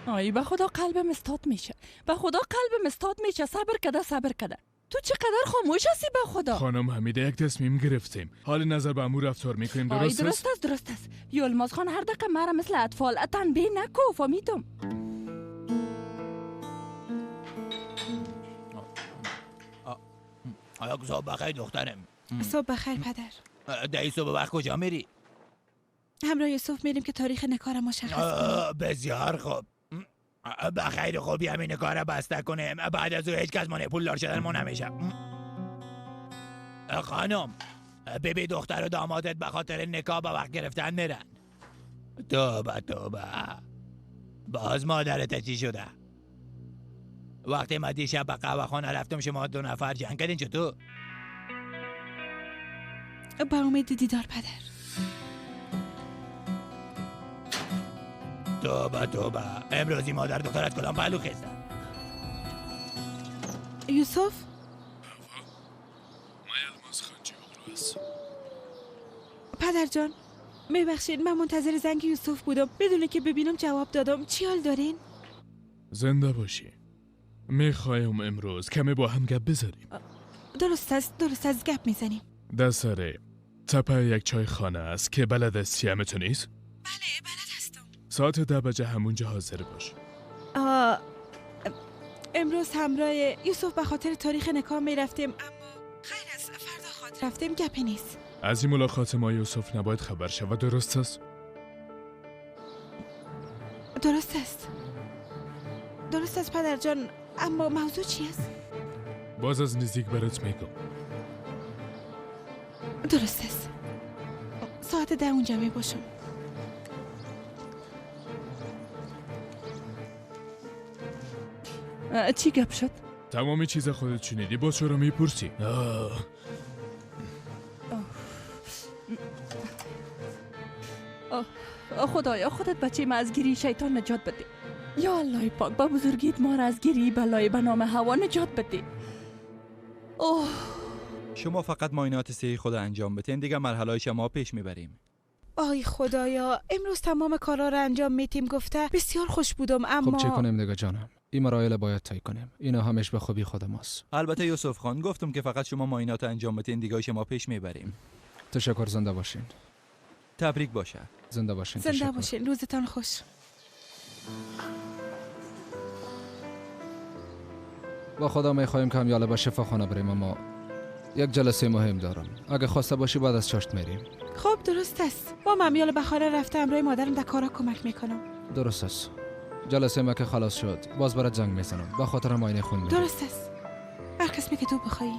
آی به خدا قلبم استاد میشه، به خدا قلبم استاد میشه. صبر کده صبر کده، تو چقدر خاموش هستی به خدا. خانم حمیده یک تصمیم گرفتیم، حال نظر به امور رفتار میکنیم. درست است؟ درست است درست است. یلماز خان هر دقیقه مرا مثل اطفال تنبیه نکو، فهمیدم. آیا صبح بخیر دخترم. صبح بخیر پدر. دایی صبح وقت کجا میری؟ همراه یوسف میریم که تاریخ نکارم مشخص کنیم. بسیار خوب. بخیر خوبی همین کار بسته کنیم، بعد از او هیچ کس مانع پولدار شدن ما نمیشه. خانم ببی دختر و دامادت به خاطر نکاح به وقت گرفتن میرن. توبه توبه، باز مادرت چی شده؟ وقتی ما دیشب به قهوه خانه رفتم شما دو نفر جنگ کردین چطور؟ با امید دیدار پدر. توبه توبه، امروزی مادر دخترت کلام پهلو خیزده. یوسف؟ پدر جان میبخشید من منتظر زنگ یوسف بودم، بدون که ببینم جواب دادم. چی حال دارین؟ زنده باشی. میخوایم امروز کمی با هم گپ بزنیم. درست است درست است، گپ میزنیم. در سر تپه یک چای خانه است که بلد سیام تو نیست؟ بله بلد هستم. ساعت 10 بجه همونجا حاضر باش. امروز همراه یوسف به خاطر تاریخ نکاح میرفتیم، اما خیر است فردا خاطر رفتیم، گپی نیست. از این ملاقات ما یوسف نباید خبر شود، درست است؟ درست است درست است پدر جان، اما موضوع چی است؟ باز از نزدیک برات میگم. درست است، ساعت 10 اونجا می باشم. چی گپ شد؟ تمامی چیز خودت شنیدی، باز چرا میپرسی؟ خدایا خودت بچه ما از گیری شیطان نجات بده. یا الله پاک با بزرگیت ما را از گیری بلای به نام هوا نجات بده. اوه شما فقط معاینات صحی خود انجام بدین، دیگه مرحله شما پیش میبریم. آی خدایا امروز تمام کارا را انجام میتیم گفته. بسیار خوش بودم اما خب چه کنیم دیگه جانم، این مراحل باید طی کنیم، اینا همش به خوبی خود ماست. البته یوسف خان گفتم که فقط شما معاینات انجام بدین، دیگه شما پیش میبریم. تشکر، زنده باشین. تبریک باشه. زنده باشین. زنده باشین، روزتان خوش. با خدا میخوایم که همیاله به شفاخانه بریم، اما یک جلسه مهم دارم. اگه خواسته باشی بعد از چاشت میریم. خب درست است. با همیاله به خانه رفته همراه مادرم در کارا کمک میکنم. درست است. جلسه ما که خلاص شد باز برات زنگ میزنم. به خاطر معاینه خون میریم. درست است. هر قسمی که تو بخوایی.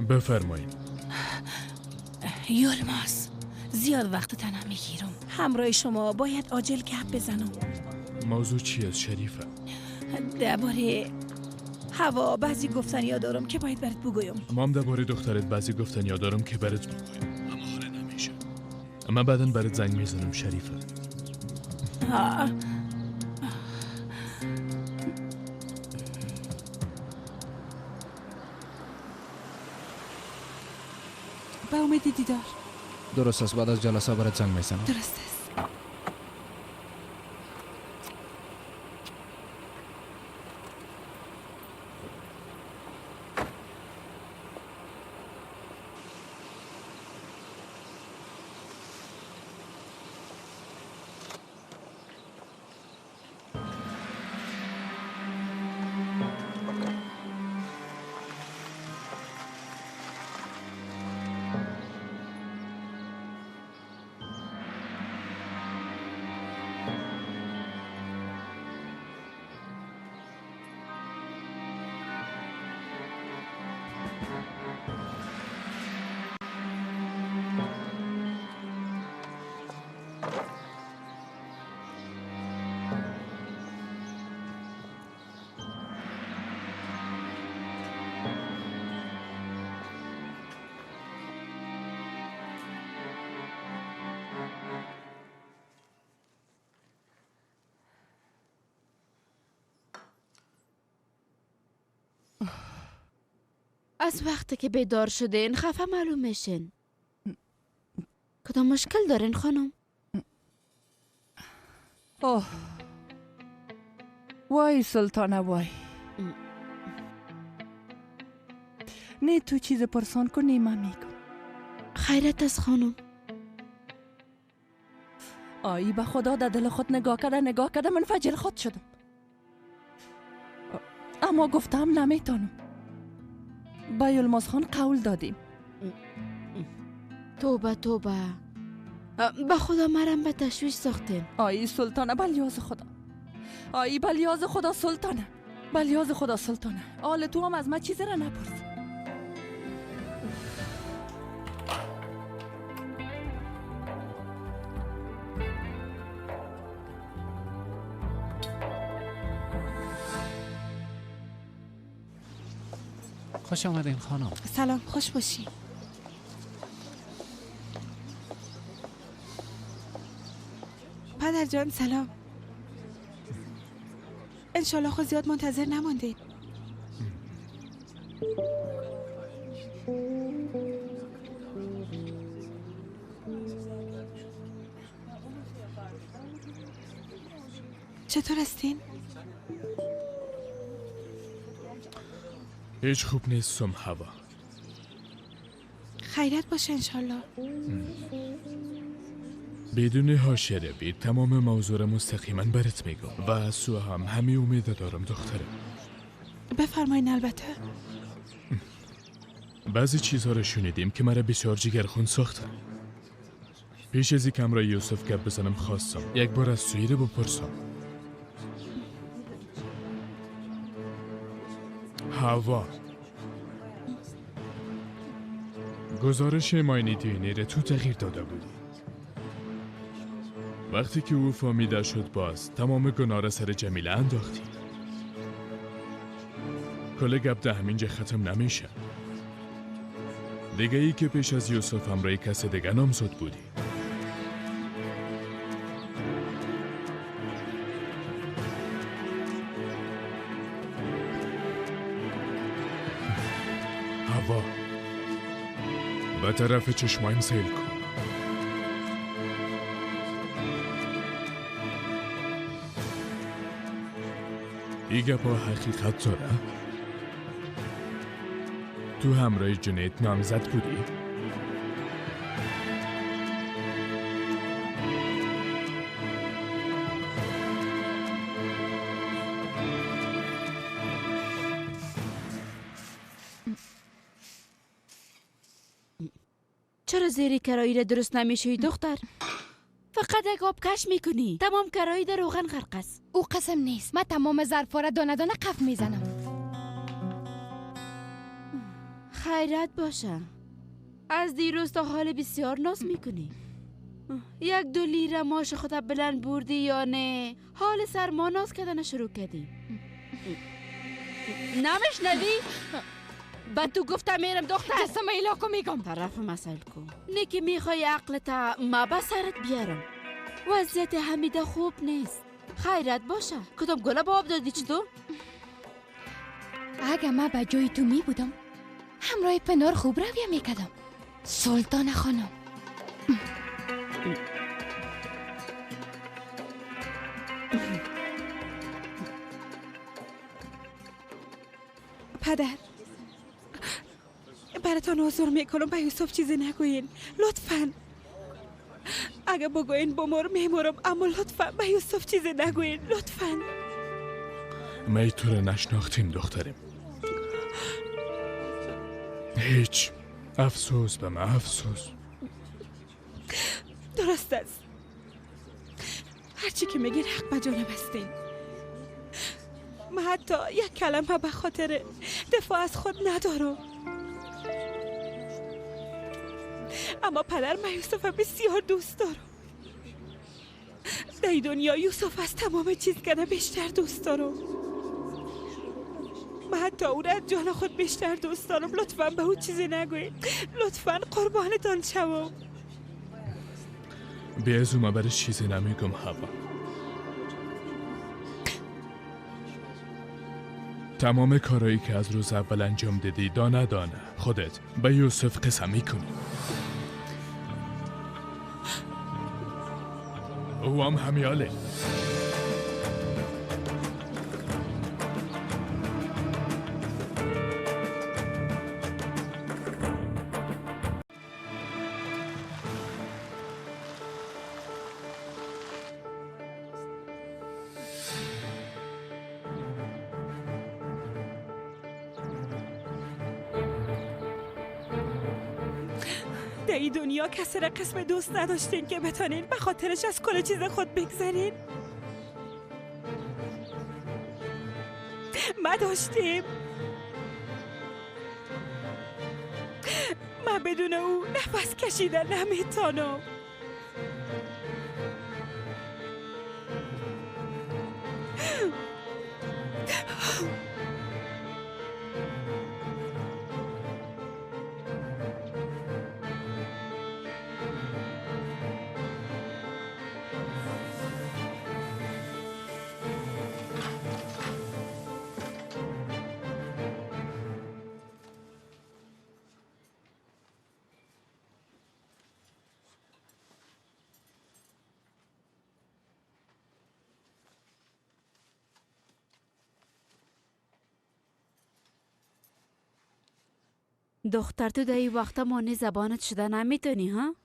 بفرمایید. یلماز، زیاد وقت تنم میگیرم. همراه شما باید عاجل گپ بزنم. موضوع چی است شریفه؟ درباره هوا بعضی گفتنیا دارم که باید برات بگویم. مام درباره دخترت بعضی گفتنیا دارم که برات بگویم، اما حالا نمیشه. من بعداً برات زنگ میزنم شریفه. به امید دیدار. درست است. بعد از جلسه برات زنگ میزنم. درست است. از وقتی که بیدار شدین خفه معلوم میشین. کدام مشکل دارین خانم؟ اوه وای سلطانه وای. نه تو چیز پرسان کن نه من میگم. خیرت از خانم. آی به خدا در دل خود نگاه کرده نگاه کرده منفجر خود شدم، اما گفتم نمیتونم. با یلماز خان قول دادیم. توبه توبه، به خدا مرم به تشویش ساختین. آی سلطانه بلیاز خدا، آی بلیاز خدا سلطانه، بلیاز خدا سلطانه. آل تو هم از من چیزی را نپرس. خوش آمدین خانم. سلام، خوش باشی. پدر جان سلام. انشالله خود زیاد منتظر نماندید. چطور هستین؟ هیچ خوب نیستم هوا. خیرت باشه انشالله. بدون حاشیه تمام موضوع را مستقیما برات میگم و از سو هم همه امید دارم دخترم. بفرمایین. البته بعضی چیزها را شنیدیم که مرا بسیار جگرخون ساختن. پیش از اینکه همراه یوسف گپ بزنم خواستم یک بار از سوی را بپرسم. هوا گزارش ماینی دینی را تو تغییر داده بودی. وقتی که او فهمیده شد باز تمام گناه را سر جمیله انداختی. کل گپ ده همینجا ختم نمیشه. دیگه ای که پیش از یوسف همراه کس دیگه نامزد بودی. هوا به طرف چشمایم سیل کن. ای گپا حقیقت داره؟ تو همراه جنید نامزد بودی؟ چرا زیر کرایی را درست نمیشوی دختر؟ فقط یک آب کش میکنی، تمام کرایی در روغن غرق است. او قسم نیست، من تمام ظرفا را دانه دانه قف میزنم. خیرت باشه، از دیروز تا حال بسیار ناز میکنی. 1-2 لیره ماش خودت بلند بردی یا نه؟ حال سرما ناز کردن شروع کردی. نمیشنوی؟ به تو گفتم میرم دختر. قسم ایلاکو میگم. طرف مسائل کو نه که میخوای عقلت ما به سرت بیارم. وضعیت حمیده خوب نیست. خیرت باشه، کدام گله با آب دادی چطور؟ اگه من به جای تو می بودم همراه پنار خوب رویه میکردم. سلطان خانم. پدر براتان عذر میکنم، به یوسف چیزی نگوین لطفا. اگه بگوین بمر میمرم، اما لطفا به یوسف چیزی نگوین لطفا. می تو رو نشناختیم دختریم. هیچ. افسوس به من، افسوس. درست است، هرچی که میگین حق به جانب هستین. من حتی یک کلمه به خاطر دفاع از خود ندارم، اما پدر من یوسف بسیار دوست دارم. در دنیا یوسف از تمام چیز کنه بیشتر دوست دارم. من حتی او را از جان خود بیشتر دوست دارم. لطفا به او چیزی نگویید، لطفا قربانتان شوم. بی از او برای چیزی نمیگم هوا. تمام کارهایی که از روز اول انجام دادی دانه دانه خودت به یوسف قسم میکنی. او هم همیاله. در این دنیا کسی را قسم دوست نداشتین که بتانین به خاطرش از کل چیز خود بگذرین. ما داشتیم. من بدون او نفس کشیدن نمیتونم. دختر تو در این وقت مانع زبانت شده نمیتونی ها؟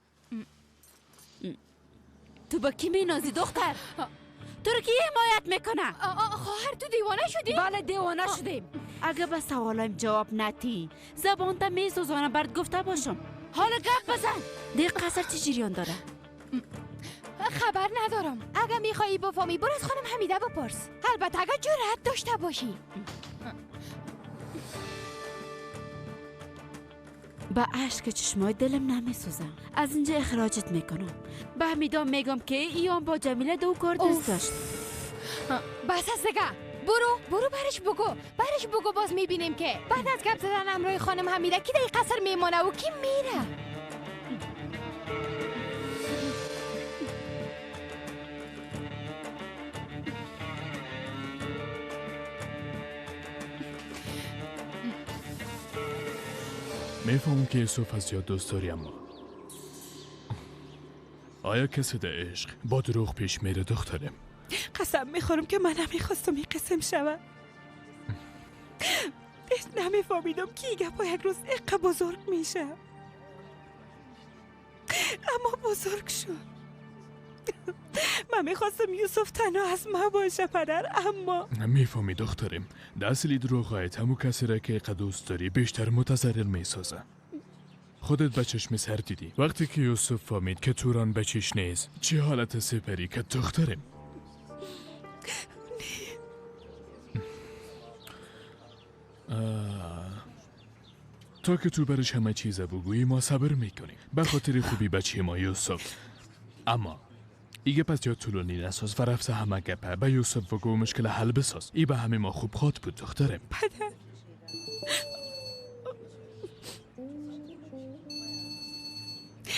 تو با کی مینازی دختر؟ تو رو کی حمایت میکنه؟ خواهر تو دیوانه شدی؟ بله دیوانه شدیم. اگه به سوالایم جواب ندی زبانت میسوزانم برات گفته باشم. حالا گپ بزن. دیگه قصر چه جریان داره؟ خبر ندارم. اگه میخوایی بفهمی برو از خانم حمیده بپرس. البته اگه جرأت داشته باشی. با اشک چشمای دلم نمیسوزم. از اینجا اخراجت میکنم. به حمیدا میگم که ایان با جمیله دو کار دوست داشت. بس از دیگه. برو برش بگو، باز میبینیم که بعد از گپ زدن همراه خانم حمیده کی در قصر میمانه و کی میره. میفهمم که یوسف از یاد دوست داری، اما آیا کسی در عشق با دروغ پیش میره دخترم؟ قسم میخورم که من نمیخواستم این قسم شوه. نمیفهمیدم که این گپا یک روز اقا بزرگ میشه، اما بزرگ شد. من میخواستم یوسف تنها از ما باشه پدر، اما میفهمی دخترم، در اصل دروغ همو کسی را که اقا دوست داری بیشتر متضرر میسازه. خودت به چشم سر دیدی وقتی که یوسف فهمید که توران بچیش نیست چه حالت سپری که دخترم. تا که تو برش همه چیز بگویی ما صبر میکنیم به خاطر خوبی بچه ما یوسف. اما ایگه پس یا طولانی نساز و رفت همه گپه به یوسف بگو مشکل حل بساز. ای به همه ما خوب خواد بود دخترم. پدر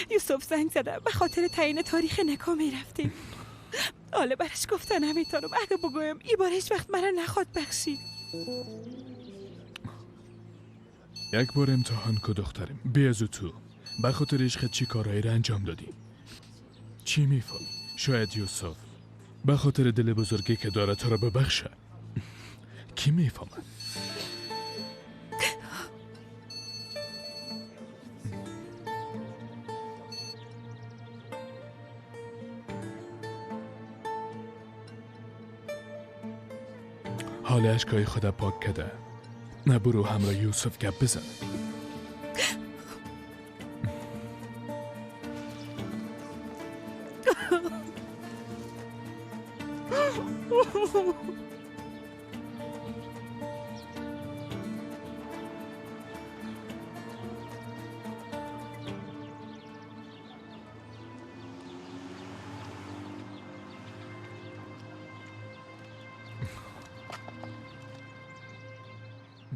یوسف زنگ زده به خاطر تعیین تاریخ نکاح میرفتیم. حالا برش گفتن نمیتونم، اگه بگویم ای بار هیچ وقت مرا نخواد بخشید. یک بار امتحان که دخترم، بی از تو به خاطر عشق چی کارهایی را انجام دادی. چی میفهمی؟ شاید یوسف به خاطر دل بزرگی که داره تو را ببخشه. کی میفهمد؟ حال اشکای خدا پاک کده. نه برو همراه یوسف گپ بزن.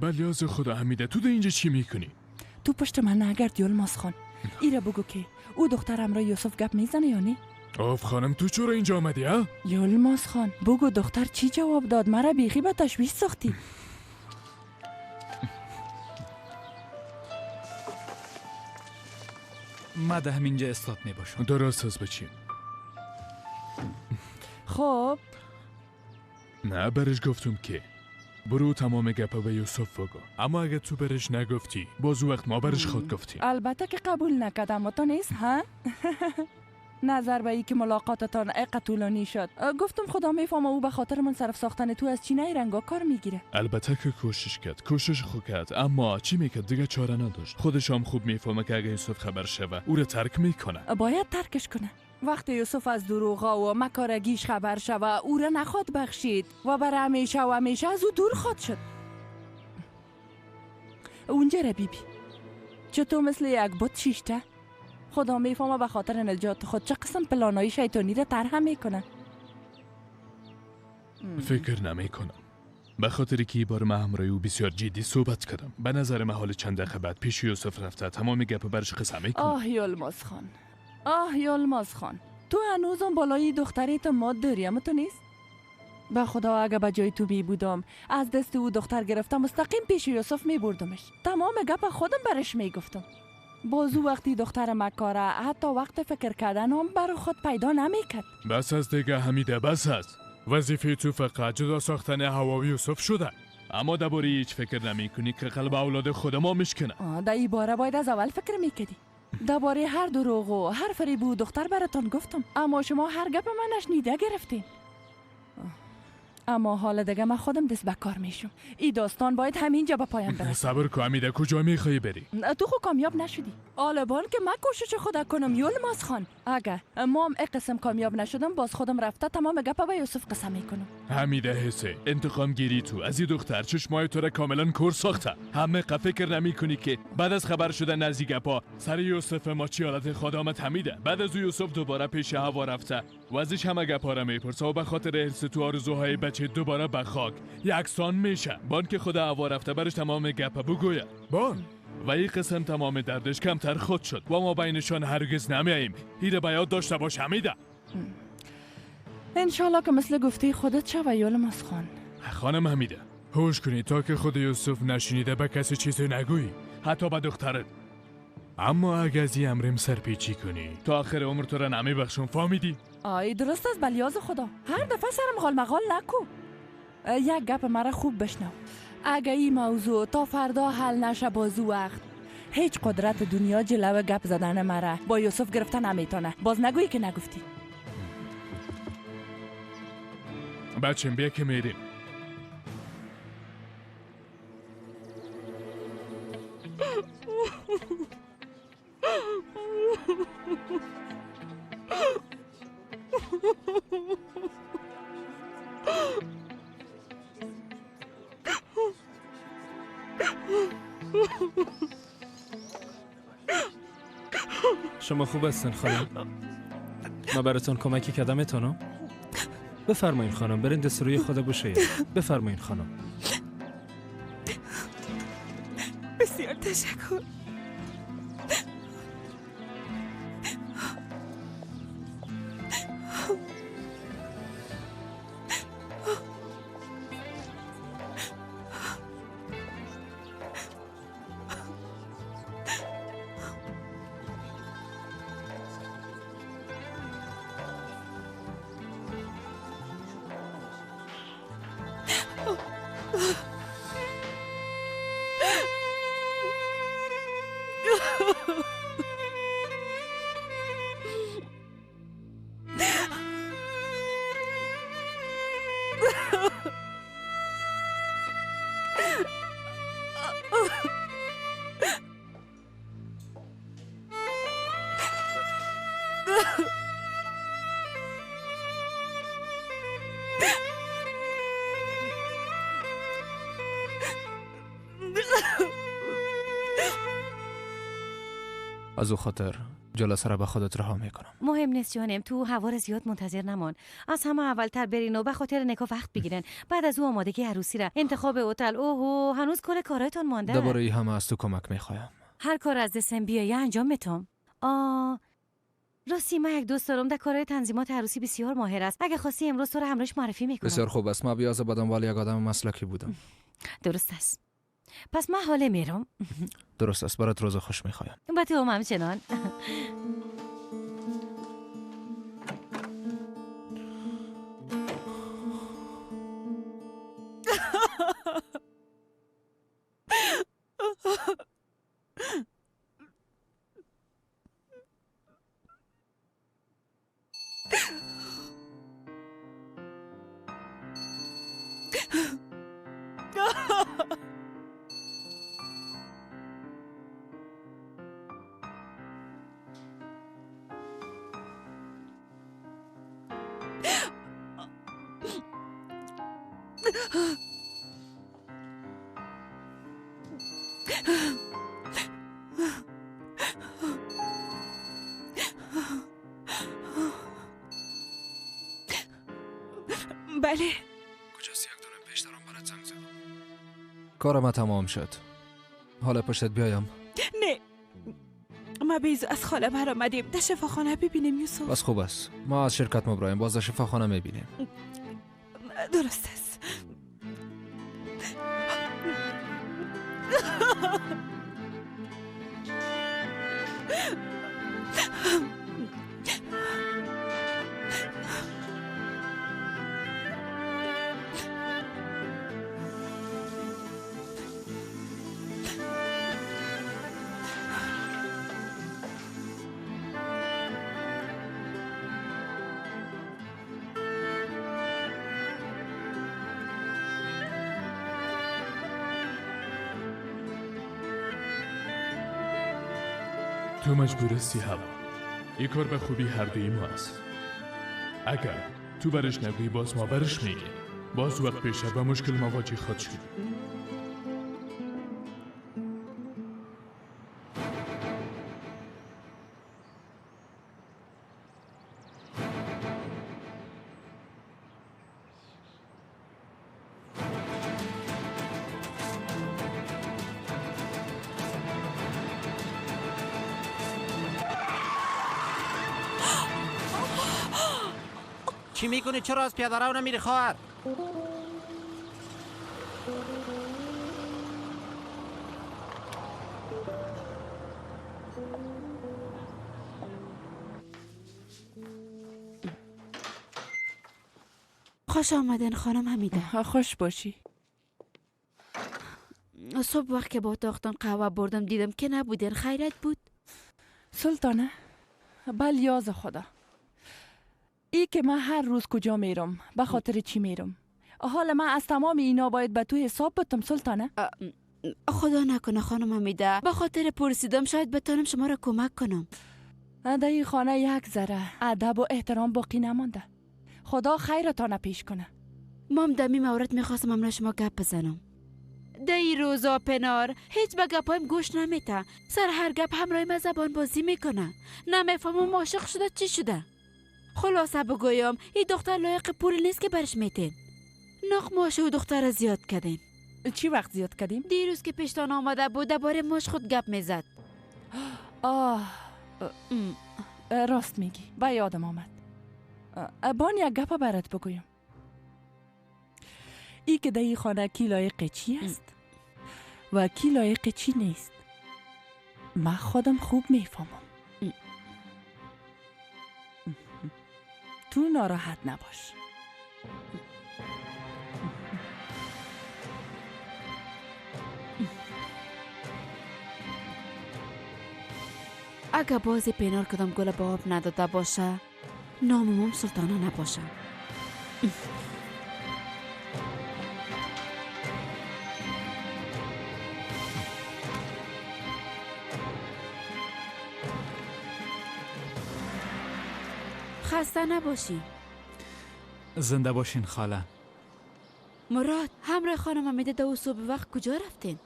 بلیاز خدا حمیده، تو ده اینجا چی میکنی؟ تو پشت من نگرد یلماز خان. ایره بگو که او دخترم را یوسف گپ میزنه یا نه؟ آف خانم، تو چرا اینجا آمدی ها؟ یلماز خان بگو دختر چی جواب داد؟ مرا بیخی به تشویش ساختی. ما ده همینجا استاد میباشم. درست است بچیم. خب نه برش گفتم که برو تمام گپا به یوسف بگو، اما اگه تو برش نگفتی باز وقت ما برش خود گفتیم. البته که قبول نکردم تو نیست ها؟ نظر به ای که ملاقاتتان اقا طولانی شد، گفتم خدا میفهمه او به خاطر منصرف ساختن تو از چینه رنگا کار میگیره. البته که کوشش کرد، کوشش خود کرد، اما چی میکرد دیگه چاره نداشت. خودش هم خوب میفهمه که اگه یوسف خبر شوه او را ترک میکنه. باید ترکش کنه. وقتی یوسف از دروغا و مکارگیش خبر شوه او را نخواد بخشید و برای همیشه و همیشه از او دور خواد شد. اونجا را بیبی چطور مثل یک بت شیشته. خدا میفهمه به خاطر نجات خود چه قسم پلانای شیطانی را طرح میکنه. فکر نمیکنم. به خاطر که بار من همراه او بسیار جدی صحبت کردم. به نظر من حال چند دقیقه بعد پیش یوسف رفته تمام گپ برش قسم میکنه. آه یلماز خان، آه یلماز خان، تو هنوزم بالای دختری تو ماد داری اما تو نیست؟ به خدا اگه به جای تو می بودم از دست او دختر گرفتم مستقیم پیش یوسف می بردمش، تمام گپ خودم برش می گفتم. بازو وقتی دختر مکاره حتی وقت فکر کردن هم برای خود پیدا نمی کرد. بس از دیگه حمیده، بس است. وظیفه تو فقط جدا ساختن هوا و یوسف شده، اما درباره هیچ فکر نمی کنی که قلب اولاد خود ما میشکنه. در این باره باید از اول فکر میکردی. درباره هر دروغ و هر فریب و دختر براتان گفتم، اما شما هر گپ من نشنیده گرفتین. اما حالا دیگه من خودم دست به کار میشم. این داستان باید همینجا به پایان برسه. صبر کن حمیده، کجا میخوای بری؟ تو خو کامیاب نشدی. آلبان که من کوشش خود کنم یلماز خان. اگه ما هم قسم کامیاب نشدم باز خودم رفته تمام گپ به یوسف قسم میکنم. حمیده حسه انتقام گیری تو از این دختر چشمای تو را کاملا کور ساخته. همه فکر نمی کنی که بعد از خبر شدن از این گپا سر یوسف ما چی حالت خود آمد حمیده. بعد از او یوسف دوباره پیش هوا رفته و ازش همه گپا را میپرسه و به خاطر حرص تو آرزوهای بچه دوباره به خاک یکسان میشه. بان که خود هوا رفته برش تمام گپا بگوید بان و این قسم تمام دردش کمتر خود شد و ما بینشان هرگز نمیاییم. ایره به یاد داشته باش حمیده. انشالله که مثل گفته خودت شوه یولماز خان. خانم حمیده هوش کنی تا که خود یوسف نشنیده به کسی چیزی نگویی، حتی به دخترت. اما اگه از این امرم سرپیچی کنی تا آخر عمر تو را نمیبخشم، فهمیدی؟ آی درست است بلیاز خدا. هر دفعه سرم غال مغال نکو. یک گپ مرا خوب بشنو. اگه این موضوع تا فردا حل نشه بازو وقت هیچ قدرت دنیا جلو گپ زدن مرا با یوسف گرفته نمیتونه. باز نگویی که نگفتی. بچم بیا که میریم. شما خوب هستن خانم؟ ما براتون کمکی کردم میتونم؟ بفرمایین خانم، برین دست روی خدا بشویید. بفرمایین خانم. بسیار تشکر. از او خاطر جلسه را به خودت رها میکنم. مهم نیست جانم، تو هوا را زیاد منتظر نمان. از همه اولتر برین و به خاطر نکاح وقت بگیرن. بعد از او آمادگی عروسی را، انتخاب هتل، اوه هنوز کل کارایتان مانده. درباره همه از تو کمک میخوایم. هر کار از دستم بیایه انجام میتم. راستی من یک دوست دارم در کارهای تنظیمات عروسی بسیار ماهر است. اگه خواستی امروز تو را همراهش معرفی میکنم. بسیار خوب است. من بیاز به دنبال یک آدم مسلکی بودم. درست است. پس من حاله میرم. درست است. برات روز خوش میخوایم. با تو هم همچنان. بله. کجاست؟ یک دارم پیش دارم برات زنگ زدم. کارم تمام شد. حالا پشتت بیایم؟ نه، ما بیز از خاله برآمدیم در شفاخانه ببینیم یوسف. بس خوب است. ما از شرکت مبرایم باز در شفاخانه میبینیم. درست است. تو مجبور هستی هوا. این کار به خوبی هر دوی ما است. اگر تو برش نگویی باز ما برش میگیم. باز وقت پیش به مشکل مواجه خواهد شد. چی میکنی؟ چرا از پیاده رو نمیری خواهر؟ خوش آمدین خانم حمیده. خوش باشی. صبح وقت که با اتاقتان قهوه بردم دیدم که نبودین. خیرت بود؟ سلطانه بل یاز خدا، ای که من هر روز کجا میرم، به خاطر چی میرم، حال من از تمام اینا باید به تو حساب بتم سلطانه. خدا نکنه خانم حمیده، به خاطر پرسیدم شاید بتانم شما را کمک کنم. در این خانه یک ذره ادب و احترام باقی نمانده. خدا خیرتان پیش کنه. مام دمی مورد میخواستم امرا شما گپ بزنم. در این روزا پنار هیچ به گپایم گوش نمیته. سر هر گپ همراه من زبان بازی میکنه. نمیفهمم عاشق شده چی شده. خلاصه بگویم این دختر لایق پول نیست که برش میتین. نخ ماش و دختر زیاد کردین. چی وقت زیاد کردیم؟ دیروز که پیشتان آمده بود درباره ماش خود گپ میزد. آه راست میگی، به یادم آمد. بان یک گپ برات بگویم. ای که در این خانه کی لایق چی است و کی لایق چی نیست، من خودم خوب میفهمم. تو ناراحت نباش. اگه بازی پینار کدام گل با آب نداده باشه، نامم سلطانه نباشه. خسته نباشی. زنده باشین خاله. مراد همراه خانم حمیده دو صبح وقت کجا رفتین؟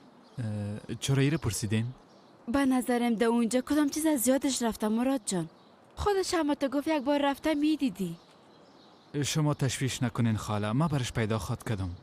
چرا ایره پرسیدین؟ به نظرم ده اونجا کدام چیز از یادش رفته مراد جان. خودش هم تو گفت یک بار رفته میدیدی. شما تشویش نکنین خاله، ما برش پیدا خواد کردم.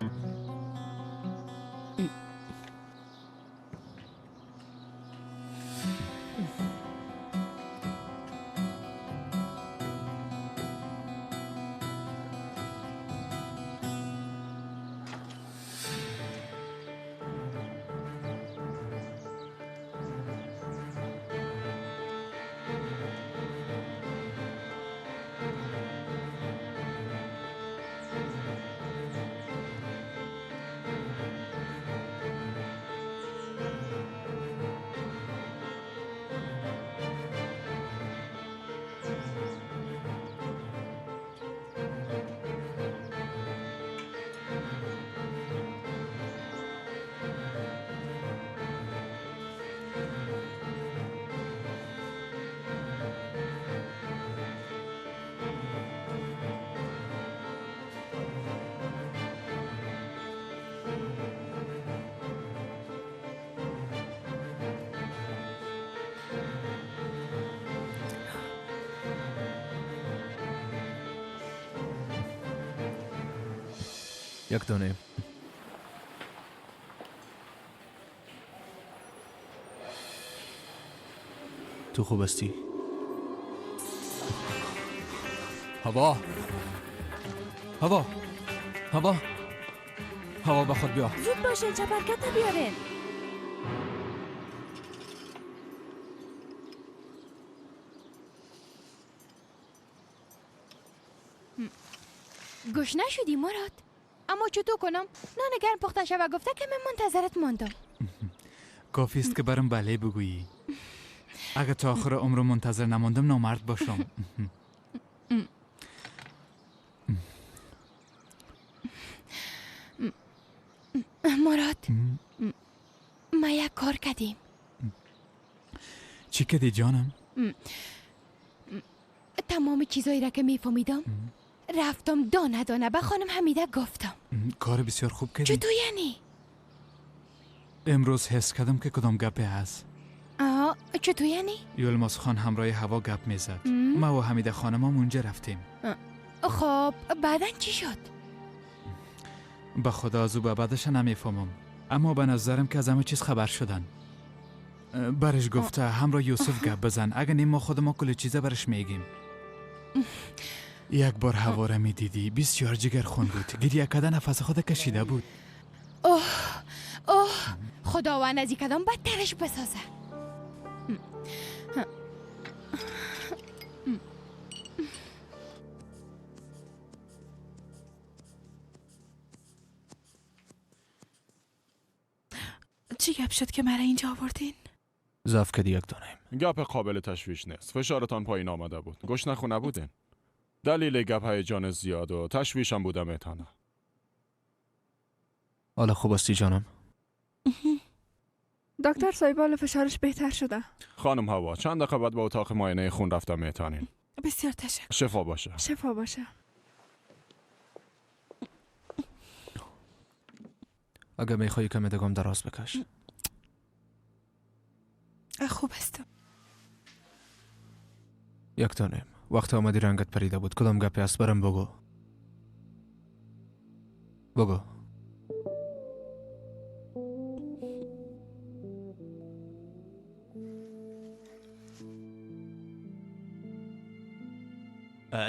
یک دانه تو خوب هستی؟ هوا هوا هوا هوا به خود بیا. زود باشین چپرکت بیارین. گشنه شدی مراد؟ اما چطور کنم؟ نان گرم پخته شوه گفته که من منتظرت ماندم. کافی است که برم بله بگویی. اگه تا آخر عمر منتظر نماندم نامرد باشم. مراد ما یک کار کردیم. چی کردی جانم؟ تمام چیزایی را که میفهمیدم رفتم دانه دانه به خانم حمیده گفتم. کار بسیار خوب کردی. چطور یعنی؟ امروز حس کردم که کدام گپی هست. چطور یعنی؟ یلماز خان همراه هوا گپ میزد. ما و حمیده خانم هم اونجا رفتیم. خب بعدا چی شد؟ به خدا از او به بعدش نمیفهمم، اما به نظرم که از همه چیز خبر شدن. برش گفته همراه یوسف گپ بزن، اگه نیم ما خود ما کل چیزه برش میگیم. یک بار هوا را میدیدی، بسیار جگر خون بود، گریه کردن نفس خود کشیده بود. اوه اوه، خداوند از این کدام بدترش بسازه. چی گپ شد که مرا اینجا آوردین؟ ضعف کدی یک دانیم. گپ قابل تشویش نیست. فشارتان پایین آمده بود. گشنه خو نبودین. دلیل گپ هیجان زیاد و تشویشم بودم اتانا. حالا خوب استی جانم؟ دکتر صاحب فشارش بهتر شده. خانم هوا چند دقیقه بعد به اتاق معاینه خون رفتم اتانین. بسیار تشکر. شفا باشه. شفا باشه. اگه میخوایی کمی دگام دراز بکش. خوب هستم. یک تانیم وقت آمدی رنگت پریده بود. کدام گپی است برم بگو. بگو.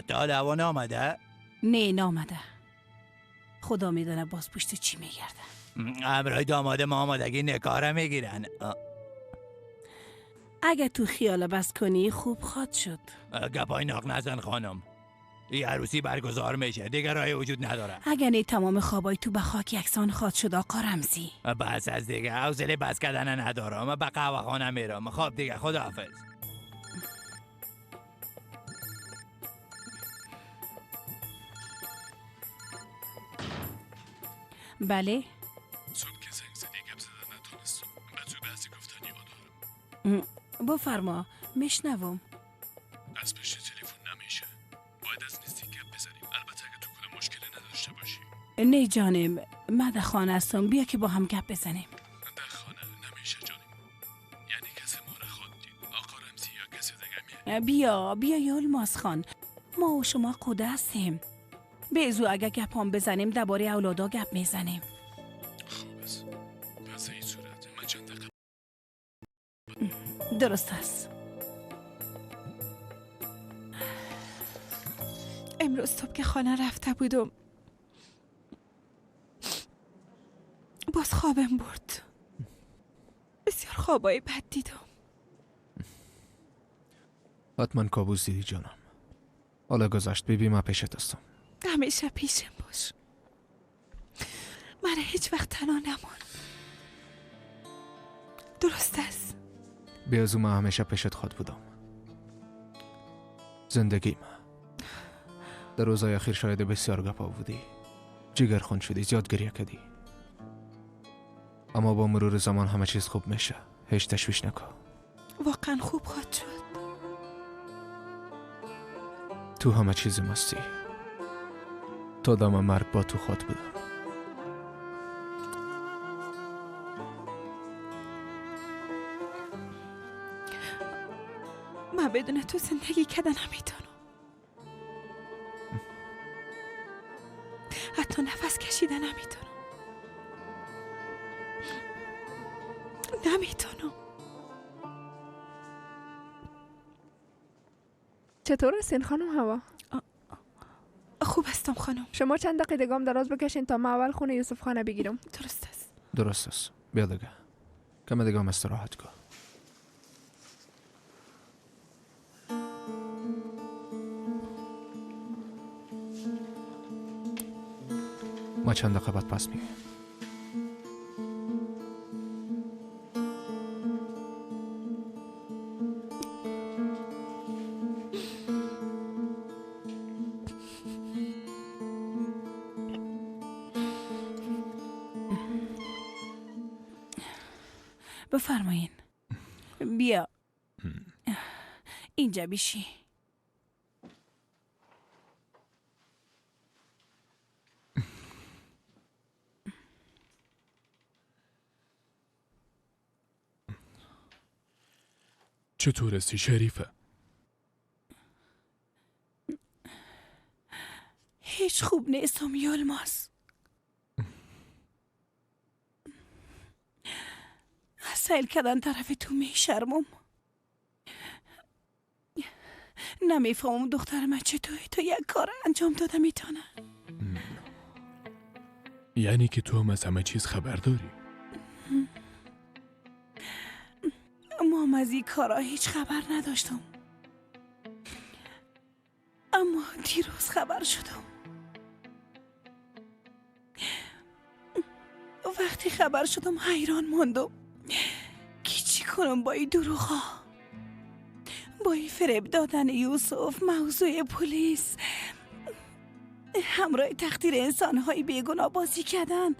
تا حالا هوا نامده؟ نه نامده. خدا میدانه باز پشت چی میگرده. همراه داماد ما آمادگی نکاره میگیرن. اگه تو خیال بس کنی خوب خواد شد. گپای ناق نزن خانم. این عروسی برگزار میشه، دیگه رای وجود نداره. اگه نه تمام خوابای تو به خاک یکسان خواد شد آقا رمزی. بس از دیگه حوصله بس کردن ندارم. به قهوه خانه میرم. خب دیگه خداحافظ. بله. صبح که زنگ زدی گپ زدن نتونستم. به تو بعضی گفتنی ها دارم. بفرما میشنوم. از پشت تلفن نمیشه، باید از نزدیک گپ بزنیم. البته اگه تو کدام مشکل نداشته باشی. نه جانم، من در خانه هستم، بیا که با هم گپ بزنیم. در خانه نمیشه جانم، یعنی کسی ما را خواد دید، آقا رمزی یا کسی دیگه میاد. بیا بیا یلماز خان، ما و شما قوده هستیم. به زو اگه گپ هم بزنیم درباره اولادا گپ میزنیم. خوب است. پس این صورت من چند دقیقه. درست است. امروز صبح که خانه رفته بودم باز خوابم برد. بسیار خوابای بد دیدم. حتما کابوس دیدی جانم. حالا گذشت بیبی، من پیشت هستم. همیشه پیشم باش، مرا هیچ وقت تنها نمان. درست است. بیا از من همیشه پیشت خواد بودم. زندگی ما در روزهای اخیر شاید بسیار گپا بودی، جگر خون شدی، زیاد گریه کردی، اما با مرور زمان همه چیز خوب میشه. هیچ تشویش نکن. واقعا خوب خواهد شد. تو همه چیز مستی. تا دم مرگ با تو خواد بودم. من بدون تو زندگی کردن نمیتونم. حتی نفس کشیدن نمیتونم. نمیتونم. چطور هستین خانم هوا؟ خوب هستم خانم. شما چند دقیقه گام دراز بکشین تا من اول خونه یوسف خانه بگیرم. درست است. درست است. بیا دیگه. کم دیگه هم استراحت کن. ما چند دقیقه بعد پس میگیم. بفرمایین. بیا اینجا بیشی. چطور هستی شریفه؟ هیچ خوب نیستم یلماز. از سیل کردن طرف تو میشرمم. نمیفهمم دختر من چطوری تا یک کار انجام داده میتونه. یعنی که تو هم از همه چیز خبر داری؟ ما هم از این کارا هیچ خبر نداشتم، اما دیروز خبر شدم. وقتی خبر شدم حیران ماندم که چی کنم با این دروغ ها، با این فریب دادن یوسف، موضوع پلیس، همراه تقدیر انسانهای بیگناه بازی کردن.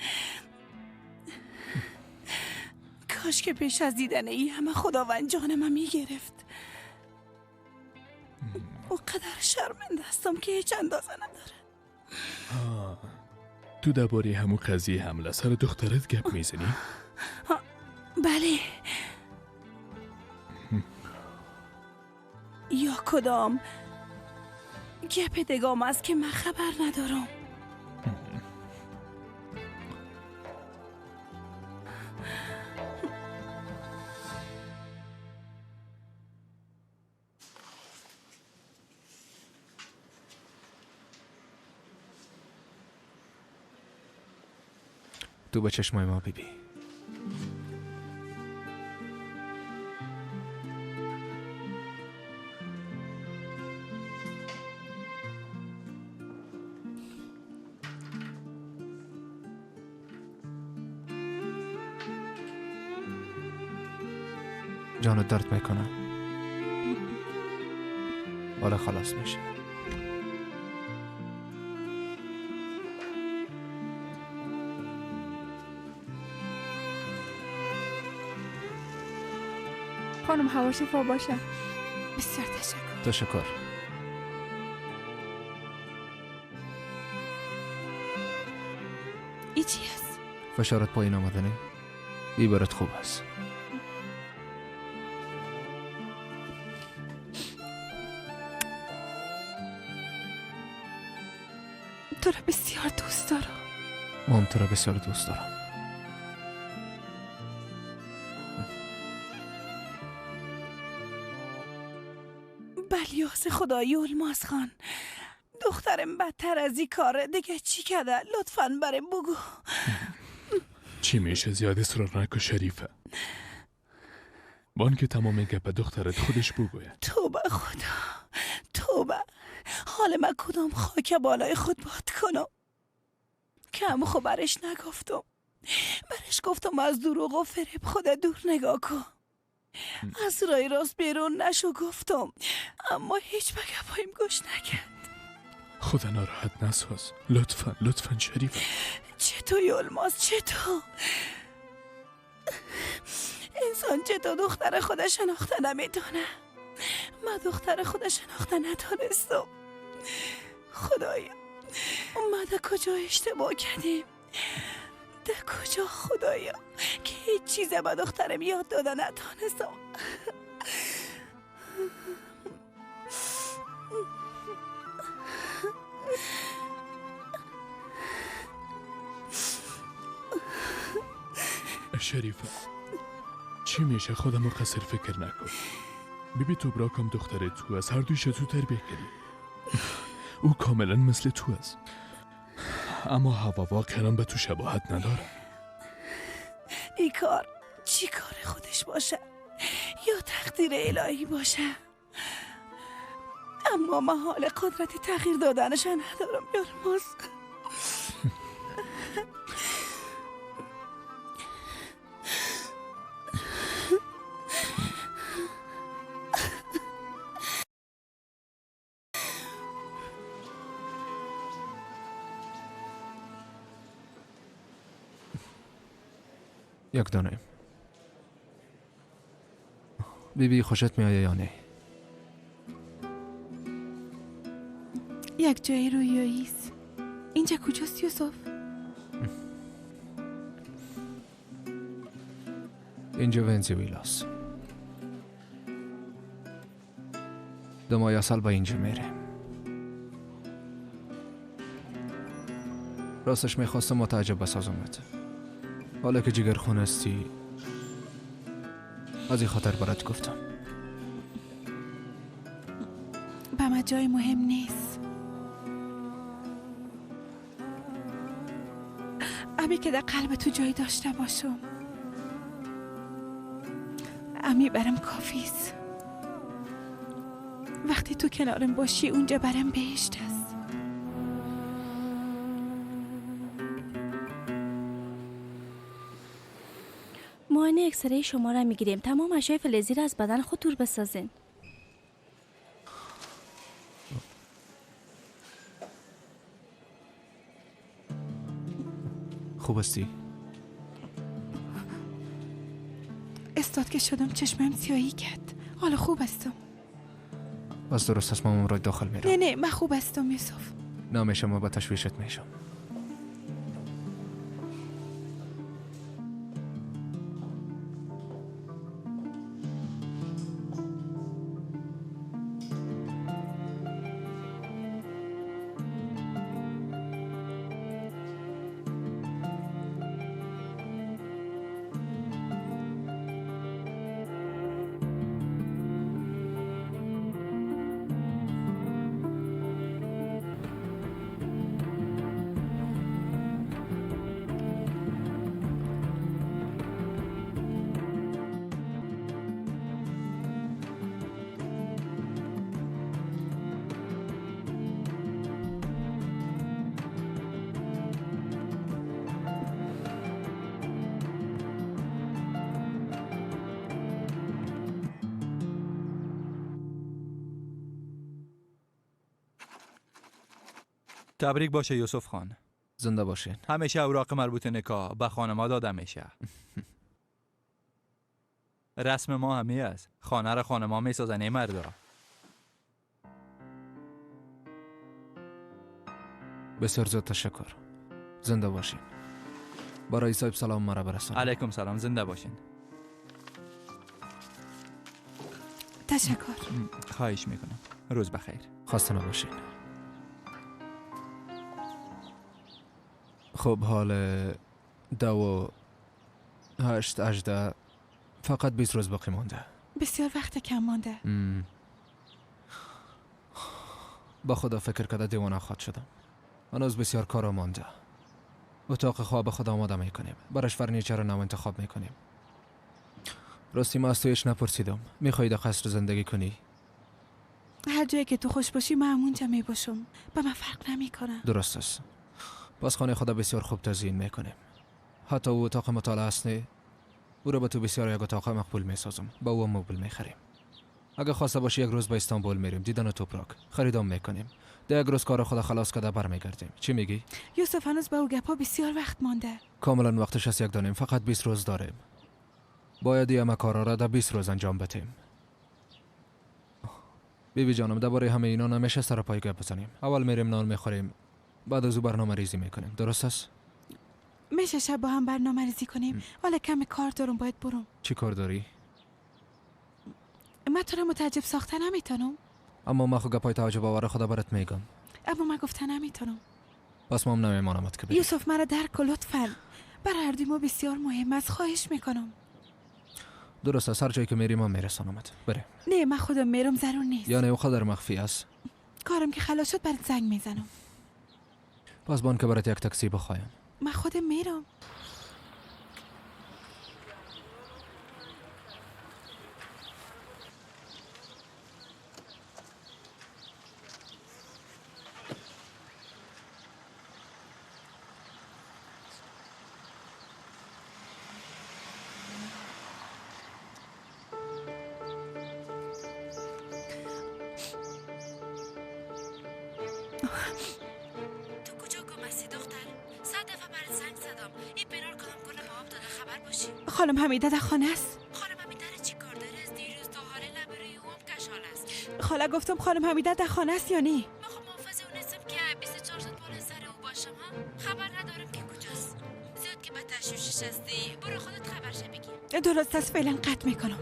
کاش که پیش از دیدن ای همه خداوند جان من میگرفت. اونقدر شرمنده هستم که هیچ اندازه نداره. تو درباره همون قضیه حمله سر دخترت گپ میزنی؟ بله. یا کدام گپ دگام است که من خبر ندارم؟ تو به چشمای ما بیبی. جانت درد میکنه؟ حالا خلاص میشه. خانم هوا شفا باشه. بسیار تشکر. تشکر. ای چی است؟ فشارت پایین آمده نه؟ ای برات خوب است. تو را بسیار دوست دارم. ما هم تو را بسیار دوست دارم. بلیاس خدای یلماز خان، دخترم بدتر از این کاره دیگه چی کرده؟ لطفاً برم بگو. چی میشه؟ زیاد اصرار نکن شریفه. بان که تمام گپ دخترت خودش بگوید. توبه خدا، توبه. حال من کدام خاک بالای خود باد کنم که هم خب برش نگفتم. برش گفتم از دروغ و فریب خود دور نگاه کن، از رای راست بیرون نشو گفتم، اما هیچ به گپایم گوش نکرد. خدا ناراحت نساز لطفا، لطفا شریف. چطور یلماز، چطور انسان چطور دختر خود شناخته نمیتونه؟ من دختر خود شناخته نتانستم. خدایا ما در کجا اشتباه کردیم؟ در کجا خدایا که هیچ چیز به دخترم یاد داده نتانستم. شریفه چی میشه؟ خودم مقصر فکر نکن. بیبی تو براکم دختر تو از هر دویش تو تربیه کردی. او کاملا مثل تو است، اما هوا واقعا به تو شباهت نداره. ای کار چی کار خودش باشه یا تقدیر الهی باشه، اما من حال قدرت تغییر دادنش ندارم یارماز. یک دانه بیبی خوشت میآید یا نه؟ یک جای رویایی است. اینجا کجاست یوسف؟ اینجا ونزوئلاست. دمای اصل به اینجا میره. راستش میخواستم متعجب بسازمت. حالا که جگر خون هستی از این خاطر برات گفتم. به من جای مهم نیست. امی که در قلب تو جای داشته باشم، امی برم کافیست. وقتی تو کنارم باشی اونجا برم بهشت است. معاینه اکسری شما را میگیریم. تمام اشیاء فلزی را از بدن خود دور بسازین. خوب هستی؟ استاد که شدم چشمم سیاهی کرد. حالا خوب هستم. باز درست است، مامام را داخل میرم. نه نه من خوب هستم یوسف. نمیشم و به تشویشت میشم. تبریک باشه یوسف خان. زنده باشین. همیشه اوراق مربوط نکاح به خانما داده میشه. رسم ما همی است. خانه را خانما میسازن ای مردا. بسیار زیاد تشکر. زنده باشین. برای صاحب سلام مرا برسان. علیکم سلام. زنده باشین. تشکر. خواهش میکنم. روز بخیر. خسته نباشین. خب حال 2 و 8 18 فقط 20 روز باقی مانده. بسیار وقت کم مانده. با خدا فکر کرده دیوانه خواهد شدم. هنوز بسیار کارا مانده. اتاق خواب خود آماده میکنیم. برش فرنیچر نو انتخاب میکنیم. راستی ما از تو هیچ نپرسیدم. میخوای در قصر زندگی کنی؟ هر جایی که تو خوش باشی من همونجا میباشم. به من فرق نمیکنه. درست است. باز خانه خدا بسیار خوب تزیین میکنیم. حتی او اتاق مطالعه است نه؟ او را به تو بسیار یک اتاق مقبول میسازم. با او مبل میخریم. اگه خواسته باشی یک روز به استانبول میریم دیدن توپراک خریدام میکنیم. در یک روز کار خدا خلاص کرده برمیگردیم. چی میگی؟ یوسف هنوز به او گپا بسیار وقت مانده. کاملا وقتش است یک دانیم. فقط 20 روز داریم. باید همه کارا را در 20 روز انجام بدیم. بیبی جانم درباره همه اینا نمیشه سر پای گپ بزنیم. اول میریم نان میخوریم، بعد از او برنامه ریزی میکنیم. درست است؟ میشه شب با هم برنامه ریزی کنیم. حالا کمی کار دارم باید برم. چی کار داری؟ من تو رو متعجب ساخته نمیتونم. اما من خو گپای تعجب آور خدا برات میگم. اما من گفته نمیتونم. پس ما هم نمیمانمت که بری. یوسف مرا درک کن لطفاً. برای هر دوی ما بسیار مهم است. خواهش میکنم. درست است. هر جایی که میری من میرسانمت. بره. نه من خودم میرم، ضرور نیست. یعنی او قدر مخفی است؟ کارم که خلاص شد برات زنگ میزنم. پس بان که برات یک تاکسی بخوایم. من خودم میرم. خانم حمیده در خانه است. خانم حمیده چی کار داره؟ از دیروز تا حال لبروی او هم کشال است. خاله گفتم خانم حمیده در خانه است یا نه؟ من خب محافظ او نیستم که 24 ساعت بالا سر او باشم ها. خبر ندارم که کجاست. زیاد که به تشویشش هستی برو خودت خبرش بگیر. درست است، فعلا قطع میکنم.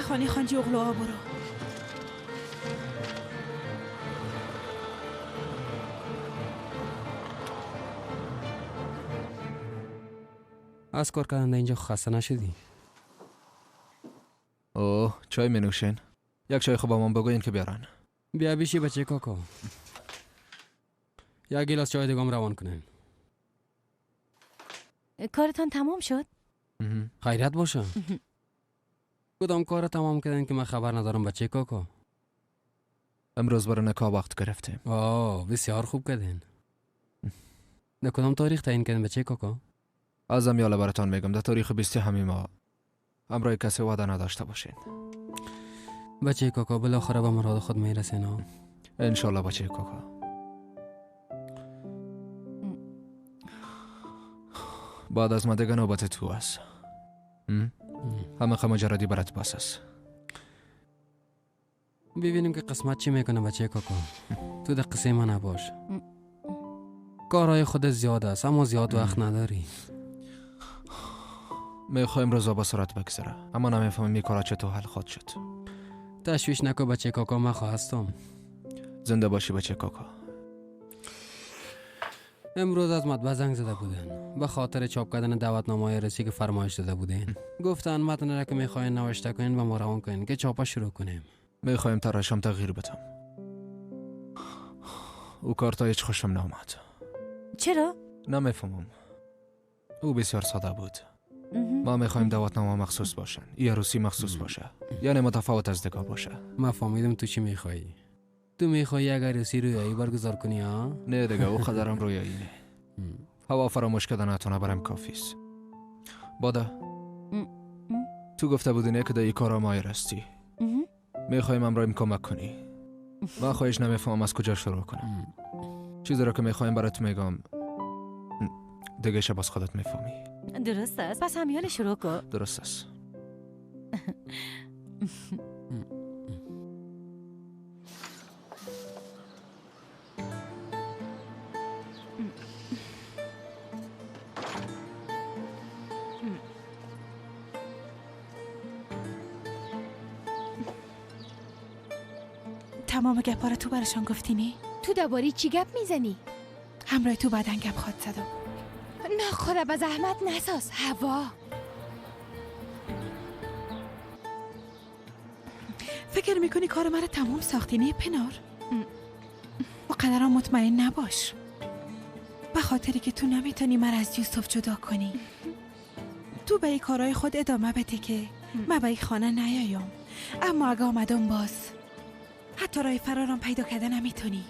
خانه خانجی اغلوها برو. از کار کردن اینجا خسته نشدی؟ اوه چای می نوشین؟ یک چای خوب من بگوین که بیارن. بیا بیشی بچه کاکا. یک گیلاس چای دیگه روان کنین. کارتان تمام شد؟ خیرت باشه. کدام کار تمام کردن که من خبر ندارم بچه کاکا؟ امروز برای نکاح وقت گرفتیم. آه بسیار خوب کردین. در کدام تاریخ تعیین کردین بچه کاکا؟ ازم یالا براتان میگم در تاریخ 20 همین ماه. همراه کسی وعده نداشته باشین. بچه کاکا بالاخره به مراد خود میرسین. انشالله بچه کاکا. بعد از ما دیگه نوبت تو است. همه مجردی برات بس است. ببینیم که قسمت چی میکنه بچه کاکا. تو در قصه من نباش. کارهای خود زیاد است اما زیاد وقت نداری. میخوایم روزا با سرعت بگذره اما نمیفهمم این کارا چطور حل خواهد شد. تشویش نکن بچه کاکا، من خواستم. زنده باشی بچه کاکا. امروز از مطبع زنگ زده بودن به خاطر چاپ کردن دعوتنامه‌های رسی که فرمایش داده بودین. گفتن متن را که میخواین نوشته کنین و ما روان کنین که چاپا شروع کنیم. میخوایم ترشم تغییر بدم. او کارتا هیچ خوشم نامد. چرا؟ نمیفهمم. او بسیار ساده بود. ما میخوایم دعوتنامه مخصوص باشن، یه عروسی مخصوص باشه، یعنی متفاوت از دیگه باشه. ما فهمیدم تو چی میخوایی. تو میخوایی اگر عروسی رویایی برگزار کنی ها؟ نه دیگه او قدرم رویایی نه. هوا فراموش کردن برام کافی است. بادا تو گفته بودی نه که در این کارا ماهر هستی. میخوایم امرایم کمک کنی. من خواهش نمیفهمم از کجا شروع کنم. چیزی را که میخوایم برات میگم دیگه شب از خودت میفهمی. درست است. پس همیال شروع کن. درست است. تمام گپا را تو برشان گفتی نی؟ تو درباره چی گپ میزنی؟ همراه تو بعدن گپ خواد زدم. نه خدا به زحمت نساز هوا. فکر میکنی کار مرا تمام ساختی نه پنار؟ و قدرم مطمئن نباش. به خاطری که تو نمیتونی مرا از یوسف جدا کنی. تو به این کارهای خود ادامه بده که من به این خانه نیایم. اما اگه آمدم باز حتی راه فرارم پیدا کرده نمیتونی.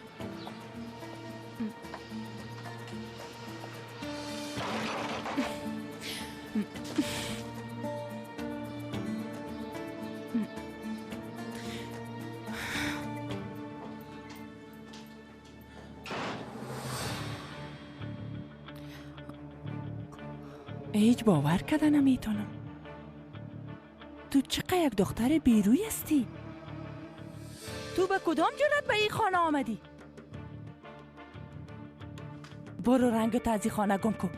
هیچ باور کرده نمیتونم. تو چقدر یک دختر بیروی هستی؟ تو به کدام جرأت به این خانه آمدی؟ برو رنگ از این خانه گم کن.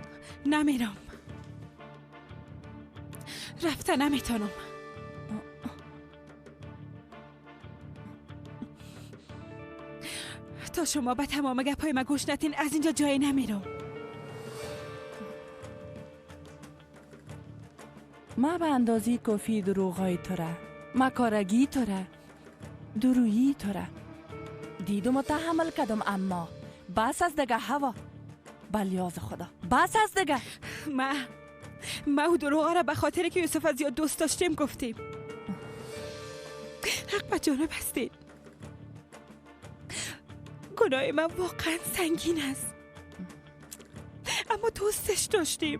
نمیرم. رفته نمیتونم. تا شما به تمام گپای من گوش ندین از اینجا جایی نمیرم. ما به اندازه کافی دروغای تو را، مکارگی تو را، درویی تو را دیدم و تحمل کردم، اما بس از دیگه هوا. بلیاز خدا بس از دیگه. ما او دروغ را به خاطر که یوسف از یاد دوست داشتیم گفتیم. حق به جانب هستید. گناه من واقعا سنگین است، اما دوستش داشتیم.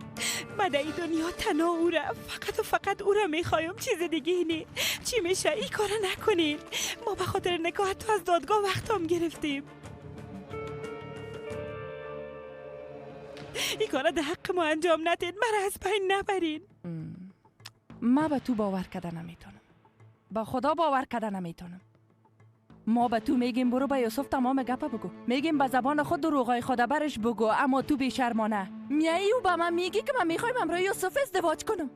من در این دنیا تنها او را، فقط و فقط او را میخوایم، چیز دیگه نی. چی میشه؟ این کارا نکنین. ما به خاطر نکاح تو از دادگاه وقتام گرفتیم. این کارا در حق ما انجام ندین، مرا از بین نبرین. ما به تو باور کردن نمیتونم. با خدا باور کردن نمیتونم. ما به تو میگیم برو به یوسف تمام گپا بگو، میگیم به زبان خود دروغای خود برش بگو، اما تو بیشرمانه میایی و به من میگی که من میخوایم همراه یوسف ازدواج کنم.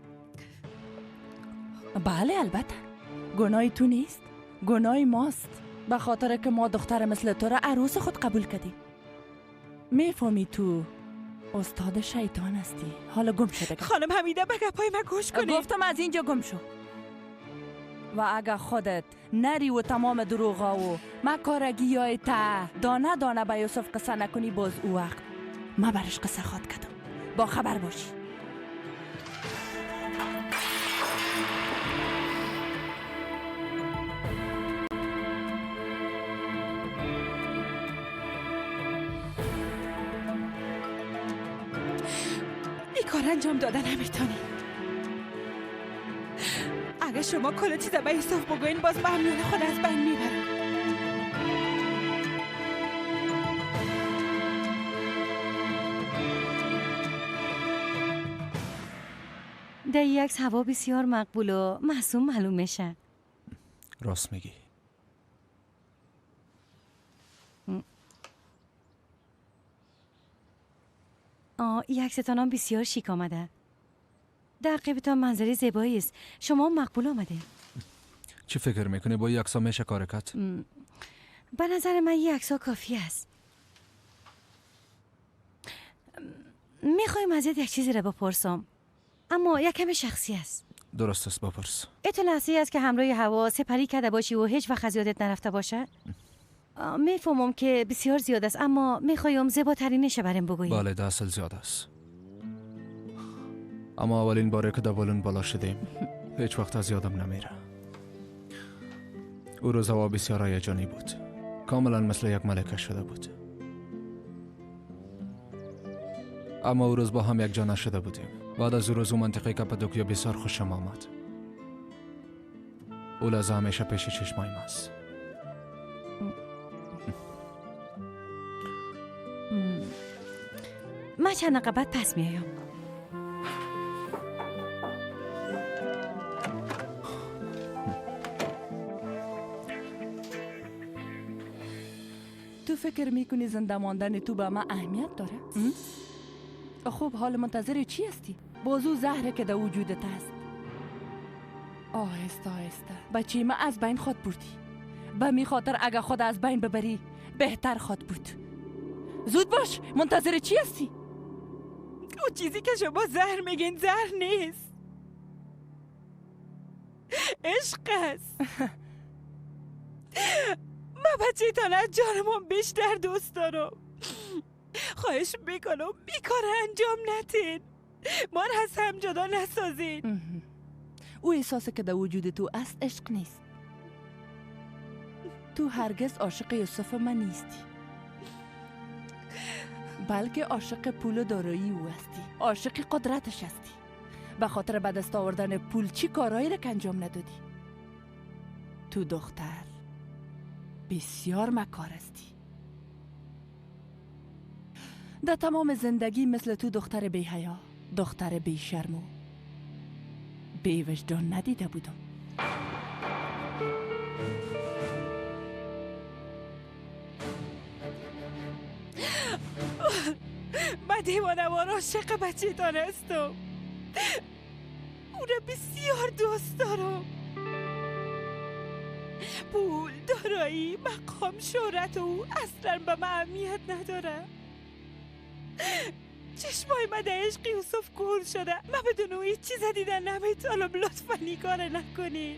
بله البته، گناه تو نیست، گناه ماست. به خاطر که ما دختر مثل تو را عروس خود قبول کردیم. میفهمی تو استاد شیطان هستی. حالا گم شده. خانم حمیده به گپای من گوش کنی. گفتم از اینجا گم شو. و اگه خودت نری و تمام دروغا و مکارگی های تا دانه دانه به یوسف قصه نکنی، باز او وقت ما برش قصه خواد کردم. با خبر باشی. این کار انجام دادن نمیتونی. اگه شما کل چیز به یوسف بگوین باز ممنون خود از بین میبرم. در یک هوا بسیار مقبول و معصوم معلوم میشه. راست میگی. یک ستانم بسیار شیک آمده. در قیبتان منظره زیبایی است. شما مقبول آمده. چی فکر میکنی با یک عکس میشه کار کرد؟ به نظر من یک عکس کافی است. میخوایم ازت یک چیزی را بپرسم، اما یک کم شخصی است. درست است، بپرس. اتو لحظه است که همراه هوا سپری کرده باشی و هیچ وقت از یادت نرفته باشه؟ میفهمم که بسیار زیاد است، اما میخوایم زیباترینش برام بگویی. بله، ده اصل زیاد است. اما اولین باره که در بالون بالا شدیم هیچ وقت از یادم نمیره. او روز هوا بسیار هیجانی بود. کاملا مثل یک ملکه شده بود. اما او روز با هم یک جا نشده بودیم. بعد از او روز او منطقه کاپادوکیا بسیار خوشم آمد. او لحظه همیشه پیش چشمایم است. من چند دقیقه بعد پس میایم. تو فکر میکنی زنده ماندن تو به من اهمیت داره؟ خب حال منتظر چی هستی؟ بازو زهره که در وجودت هست. آهسته آهسته بچه من از بین خود بردی. به می خاطر اگه خود از بین ببری بهتر خود بود. زود باش، منتظر چی هستی؟ اون چیزی که شما زهر میگین زهر نیست، عشق است. من بچه تان از جانمان بیشتر دوست دارم. خواهش میکنم بیکار انجام ندین، ما را از هم جدا نسازین. او احساسی که در وجود تو است عشق نیست. تو هرگز عاشق یوسف من نیستی، بلکه عاشق پول و دارایی او هستی، عاشق قدرتش هستی. به خاطر به دست آوردن پول چی کارهایی را که انجام ندادی؟ تو دختر بسیار مکار هستی. در تمام زندگی مثل تو دختر بی حیا، دختر بی شرم و بی وجدان ندیده بودم. من دیوانه وار عاشق بچه تان هستم. او را بسیار دوست دارم. پول، دارایی، مقام، شهرت او اصلا به من اهمیت نداره. چشمای من در عشق یوسف کور شده. من بدون او هیچ چیز دیدن نمیتونم. لطفا این کار نکنین.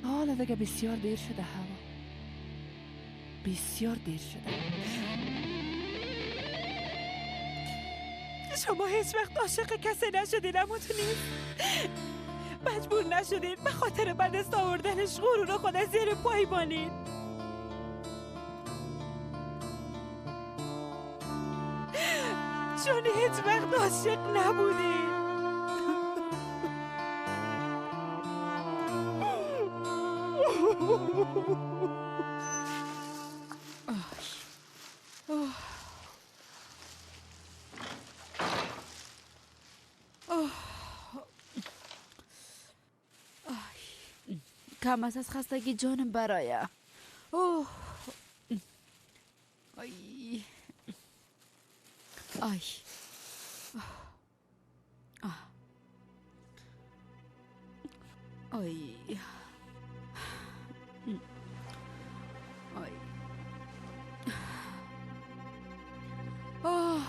حالا دیگه بسیار دیر شده هوا، بسیار دیر شده. شما هیچ وقت عاشق کسی نشدین، اما تو نیست مجبور نشدین به خاطر به دست آوردنش غرور خود از زیر پای بانین. چون هیچ وقت عاشق نبودین. کم از خستگی جانم برایم. اوه آی آی آه. آی آی آه.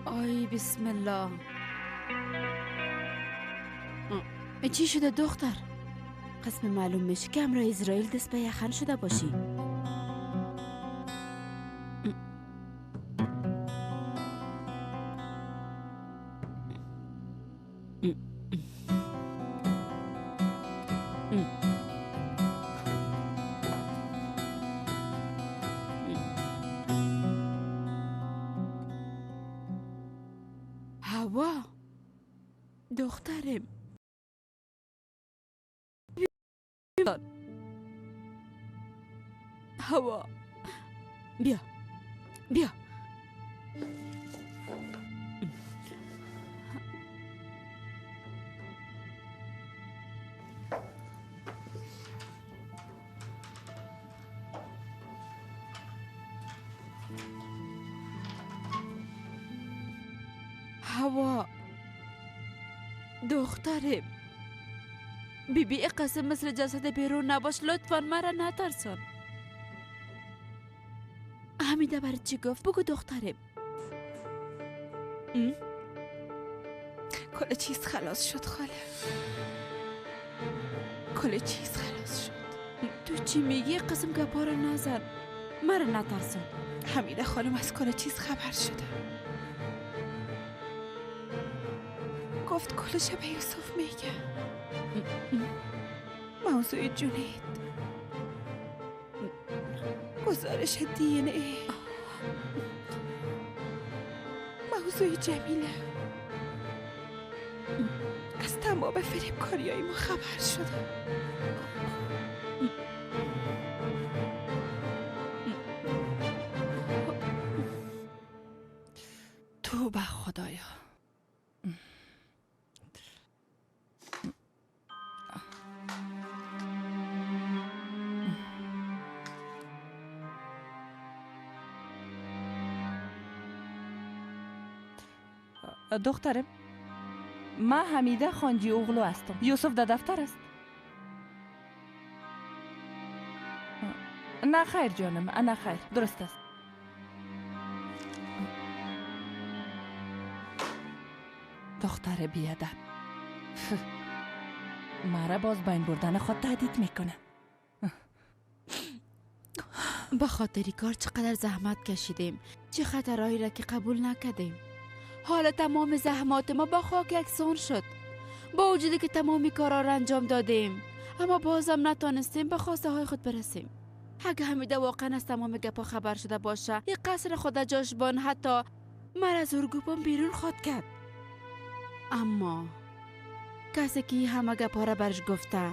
آی بسم الله. چی شده دختر؟ قسم معلوم میشه که همراه اسرائیل دست به یخن شده باشی. هوا دخترم، هوا بیا بیا. هوا دخترم، بی بی قسم مثل جسد بیرون نباش، لطفا مرا نترسان. حمیده برای چی گفت؟ بگو دخترم. کل چیز خلاص شد خاله، کل چیز خلاص شد. تو چی میگی؟ قسم گپا را نزن، مرا نترسان. حمیده خانم از کل چیز خبر شده، گفت کلش به یوسف میگه. موضوع جونید، گزارش دی ان ای، موضوع جمیله، از تمام فریبکاریای ما خبر شده. توبه خدایا. دخترم، من حمیده خانجی اوغلو هستم. یوسف در دفتر است؟ نه خیر جانم، نه خیر، درست است. دختر بیادب مرا باز بین بردن خود تهدید میکنه. به خاطر کار چقدر زحمت کشیدیم، چه خطرهایی را که قبول نکردیم. حالا تمام زحمات ما با خاک یکسان شد. با وجودی که تمامی کارا را انجام دادیم، اما بازم نتانستیم به خواسته های خود برسیم. اگه حمیده واقعا از تمام گپا خبر شده باشه، یک قصر خود جاشبان حتی مرا از ارگوپم بیرون خواد کرد. اما کسی که همه گپا را برش گفته،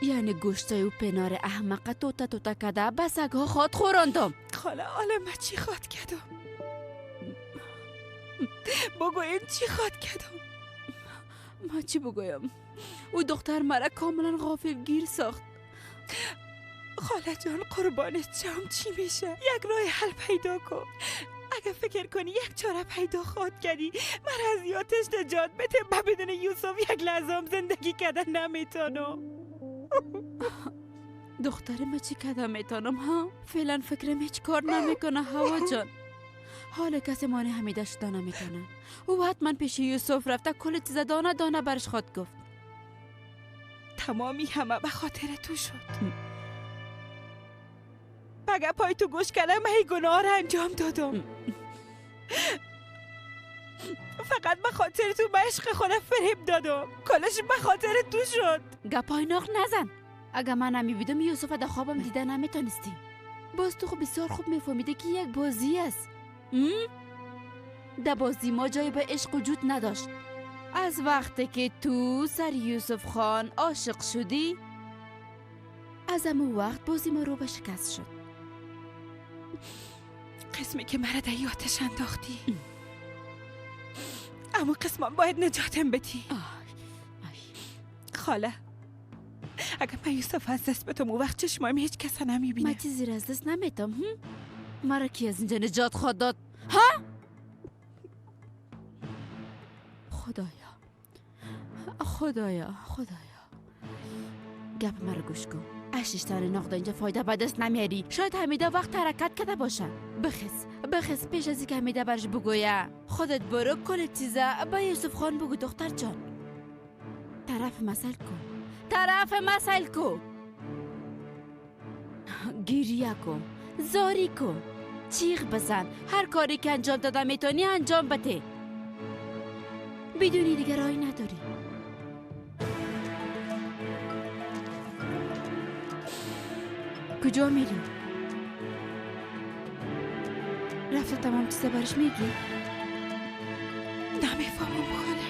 یعنی گوشتای او پنار احمقه توته توته کده به سگها خواد خوراندم. خاله حالا من چی خواد کردم؟ بگو این چی خواد کردم؟ ما چی بگویم؟ او دختر مرا کاملا غافل گیر ساخت. خاله جان قربانت شم، چی میشه؟ یک راه حل پیدا کن. اگه فکر کنی یک چاره پیدا خواد کردی، من از یادش نجات بده. من بدون یوسف یک لحظه زندگی کردن نمیتونم. دختر ما چی کردم میتونم ها؟ فعلا فکرم هیچ کار نمیکنه هوا جان. حال کسی مانع حمیده شده نمیتونه. او حتما پیش یوسف رفته، کل چیز دانه دانه برش خواد گفت. تمامی همه به خاطر تو شد. اگه پای تو گوش کردم من گناه را انجام دادم. فقط به خاطر تو به عشق خودم فریب دادم. کلش به خاطر تو شد. گپای ناخ نزن. اگه من نمیبیدم یوسف در خوابم دیده نمیتونستی. باز تو خب بسیار خوب میفهمیده که یک بازی است. در بازی ما جای به عشق وجود نداشت. از وقتی که تو سر یوسف خان عاشق شدی، از امو وقت بازی ما رو به شکست شد. قسمی که مرا در آتش انداختی، اما قسمان باید نجاتم بدی. خاله اگه من یوسف از دست بدم، اون وقت چشمایم هیچ کس نمیبینه. من چیزی را از دست نمیتم. مرا کی از اینجا نجات خواهد داد؟ ها؟ خدایا خدایا خدایا، گپ مرا گوش کن. اشتن نقد اینجا فایده به دست نمیاری. شاید حمیده وقت حرکت کرده باشه. بخیز بخیز پیش از اینکه حمیده برش بگویه. خودت برو کل چیزه به یوسف خان بگو. دختر جان طرف مسئله کو، طرف مسئله کو. گریه کن، زاری کن، چیغ بزن، هر کاری که انجام داده میتونی انجام بده. بدونی دیگه راهی نداری. کجا میری؟ رفته تمام چیزا برش میگی؟ نمیفهمم خاله،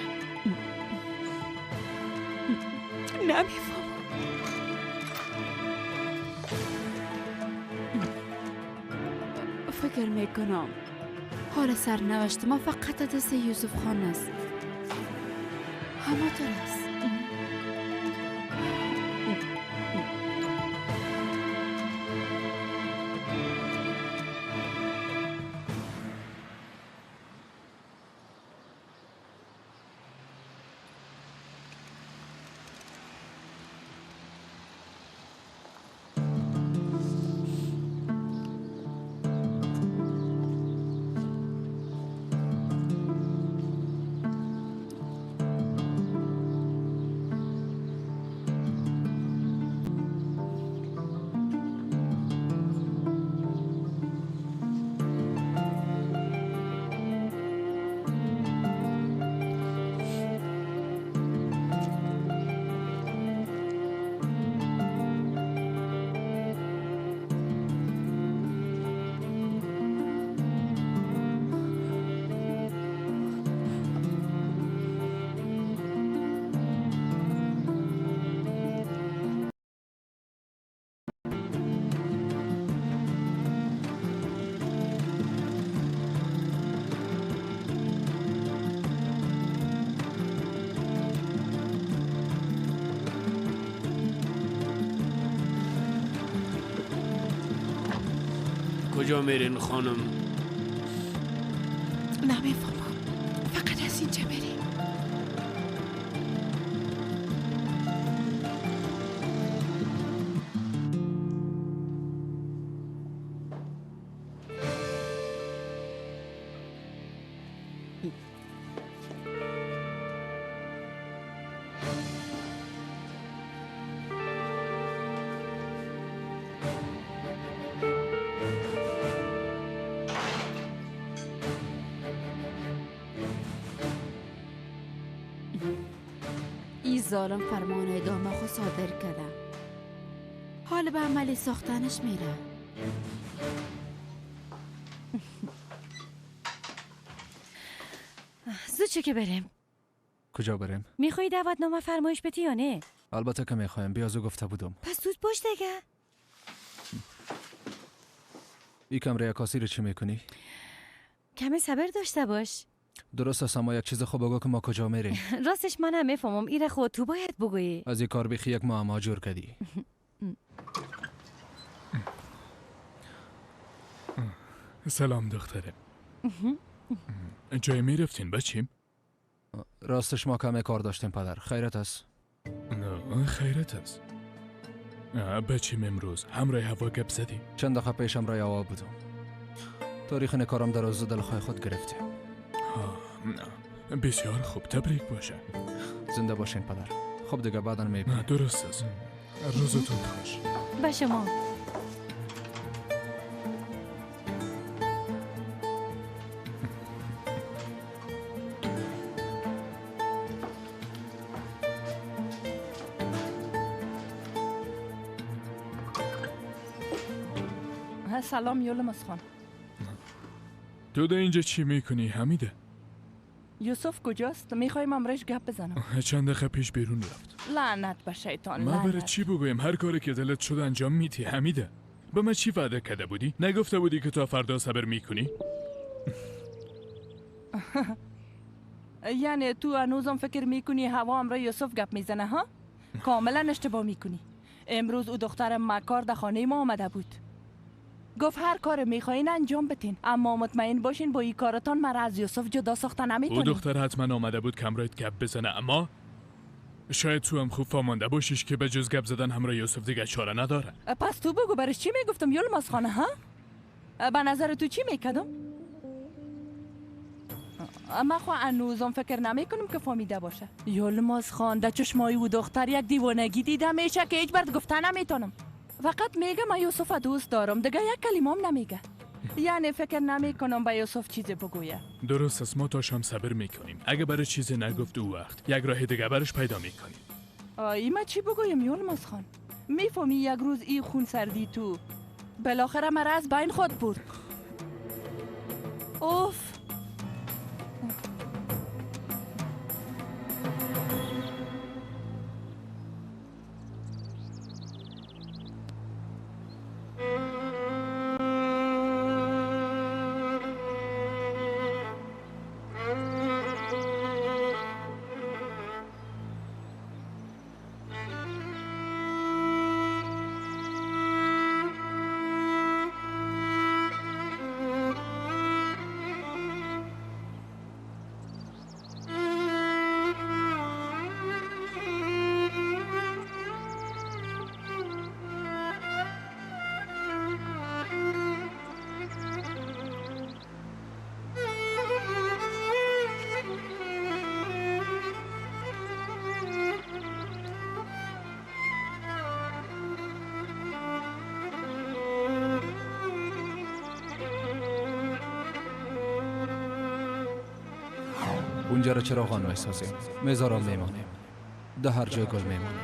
نمیفهمم. فکر میکنم حال سرنوشت ما فقط دست یوسف خان است. همه طور است. کجا میرین خانم؟ نمیفهمم، فقط از اینجا بریم. ظالم فرمان ادامه خود صادر کرده. حال به عملی ساختنش میره. زود چه که بریم. کجا بریم؟ میخوای دعوتنامه فرمایش بدی یا نه؟ البته که میخوایم. بیازو گفته بودم. پس زود باش دیگه. این کمره عکاسی رو چی میکنی؟ کمی صبر داشته باش. درست است، اما یک چیز خوب بگو که ما کجا میریم. راستش من هم میفهمم. ایره خود تو باید بگویی. از این کار بیخی یک معما جور کردی. سلام دختره. جای میرفتین بچیم؟ راستش ما کمی کار داشتیم پدر. خیرت است؟ نه خیرت است. بچیم امروز همراه هوا گپ زدی؟ چند دقیقه پیش همراه هوا بودم. تاریخ نکارم در از دلخواه خود گرفتیم. نه بسیار خوب، تبریک باشه. زنده باشین پدر. خب دیگه بعدا میبینیم. درست است. روزتون خوش. به شما. سلام یولمز خان. تو در اینجا چی میکنی حمیده؟ یوسف کجاست؟ میخوایم امرش گپ بزنم. چند دقیقه پیش بیرون رفت. لعنت به شیطان. ما برای چی بگویم؟ هر کاری که دلت شد انجام میدی حمیده. به من چی وعده کرده بودی؟ نگفته بودی که تا فردا صبر میکنی؟ یعنی تو هنوزم فکر میکنی هوا امرای یوسف گپ میزنه ها؟ کاملا اشتباه میکنی. امروز او دختر مکار در خانه ما آمده بود. گفت هر کار میخواین انجام بتین، اما مطمئن باشین با این کارتان مرا از یوسف جدا ساخته نمیتونین. او دختر حتما آمده بود که همراهت گپ بزنه، اما شاید تو هم خوب فهمانده باشیش که به جز گپ زدن همراه یوسف دیگه چاره نداره. پس تو بگو برش چی میگفتم یلماز خانه ها؟ به نظر تو چی میکردم؟ من خو هنوزم فکر نمیکنم که فهمیده باشه. یلماز خان در چشمای او دختر یک دیوانگی دیده میشه که هیچ برد گفته نمیتونم. فقط میگه من یوسف دوست دارم، دیگه یک کلمه هم نمیگه. یعنی فکر نمیکنم به یوسف چیزی بگویه. درست است، ما تا شام صبر میکنیم. اگه برای چیزی نگفت او وقت یک راه دیگه برش پیدا میکنیم. ای ما چی بگویم یلماز خان؟ میفهمی یک روز ای خون سردی تو بالاخره مرا از بین خود برد. اوف. اونجا را چراغان میسازیم، میزاران میمانیم، ده هر جای گل میمانیم.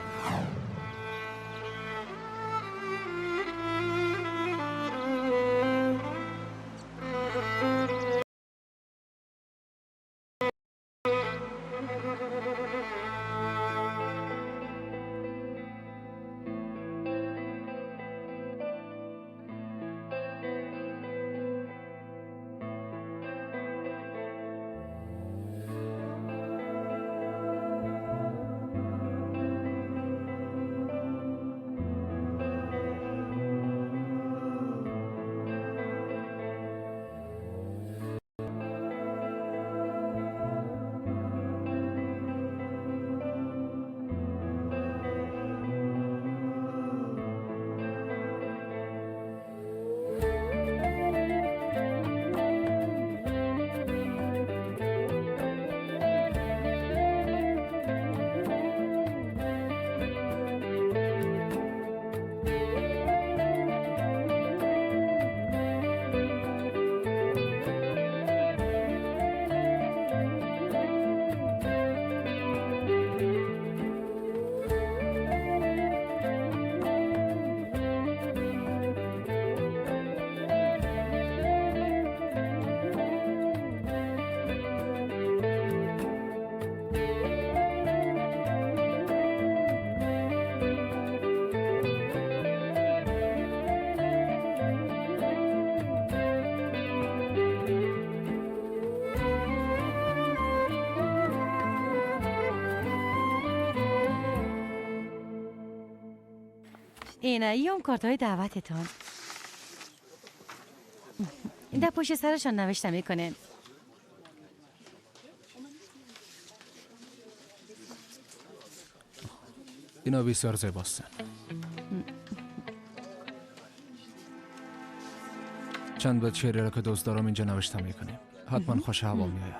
اینه ایام کارت های دعوتتان. در پشت سرشان نوشته میکنین. اینا بسیار زیباستن. چند بیت شعری را که دوست دارم اینجا نوشته میکنیم. حتما خوش هوا میآید.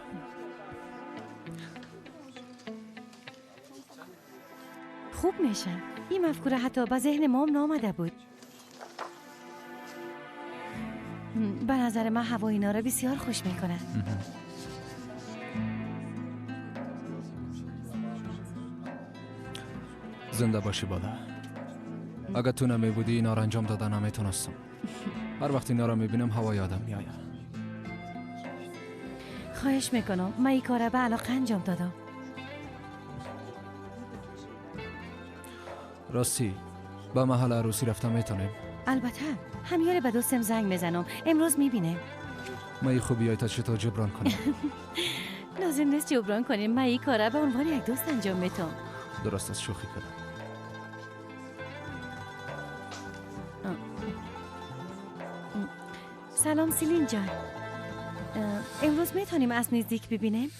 خوب میشه. این مفکوره حتی به ذهن ما هم نامده بود. به نظر من هوا اینا را بسیار خوش میکنه. زنده باشی بالا. اگه تو نمی بودی اینا را انجام دادن نمیتونستم. هر وقت اینا را میبینم هوا یادم میآید. خواهش میکنم، من این کار را به علاقه انجام دادم. راستی به محل عروسی رفتم میتونیم؟ البته، همیاره به دوستم زنگ میزنم، امروز میبینه. من این خوبی تا چطور جبران کنم؟ لازم نیست جبران کنیم، من این کار را به عنوان یک دوست انجام میتم. درست از شوخی کردم. سلام سیلین جان. امروز میتونیم از نزدیک ببینیم؟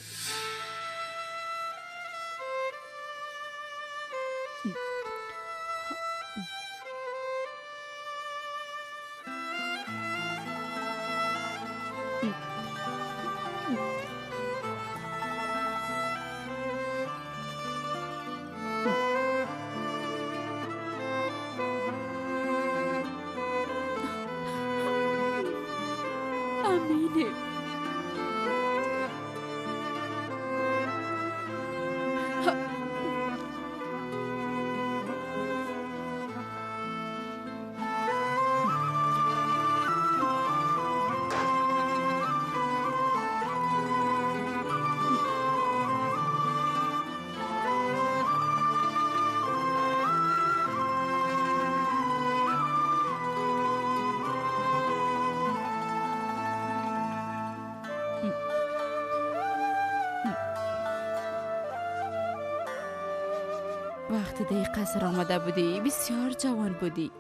وقتی در قصر آمده بودی بسیار جوان بودی.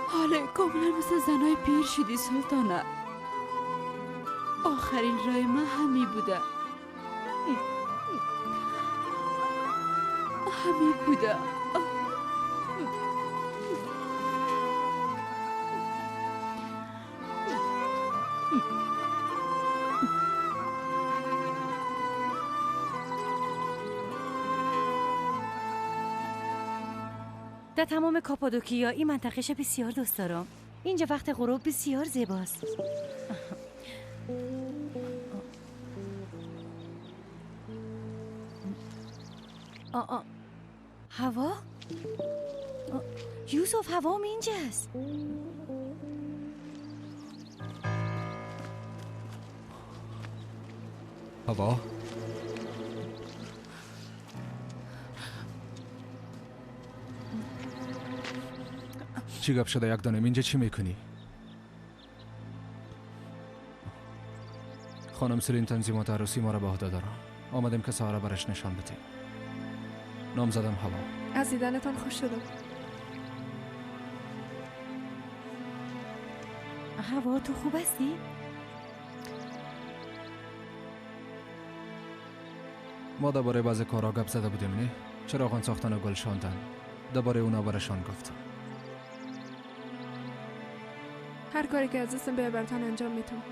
حالا کاملا مثل زنای پیر شدی سلطانه. آخرین رای من همی بوده، همی بوده. در تمام کاپادوکیا این منطقهش بسیار دوست دارم. اینجا وقت غروب بسیار زیباست. هوا؟ یوسف هوا هم اینجاست. هوا؟ چی گپ شده یک دانم؟ اینجا چی میکنی؟ خانم سلین تنظیمات عروسی ما را به عهده داره. آمدیم که سارا برش نشان بدیم. نام زدم هوا. از دیدنتان خوش شدم. هوا تو خوب هستی؟ ما درباره بعضی کارا گپ زده بودیم نه؟ چراغان ساختن و گل شاندن. درباره اونا برشان گفتم. هر کاری که از دستم بیاد براتون انجام میتم.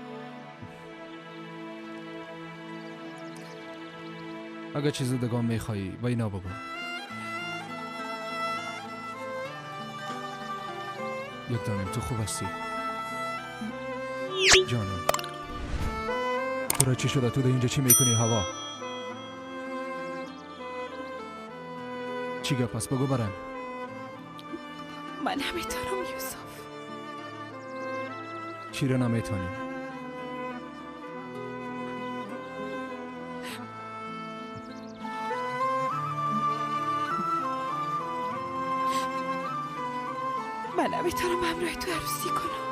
اگه چیز دیگه میخوایی به اینا بگو. یک دانم تو خوب هستی؟ جانم تو را چی شده؟ تو در اینجا چی میکنی هوا؟ چی گپ است؟ بگو برم. من نمیتونم یوسف. چی را نمیتونی؟ من نمیتونم همراه تو عروسی کنم.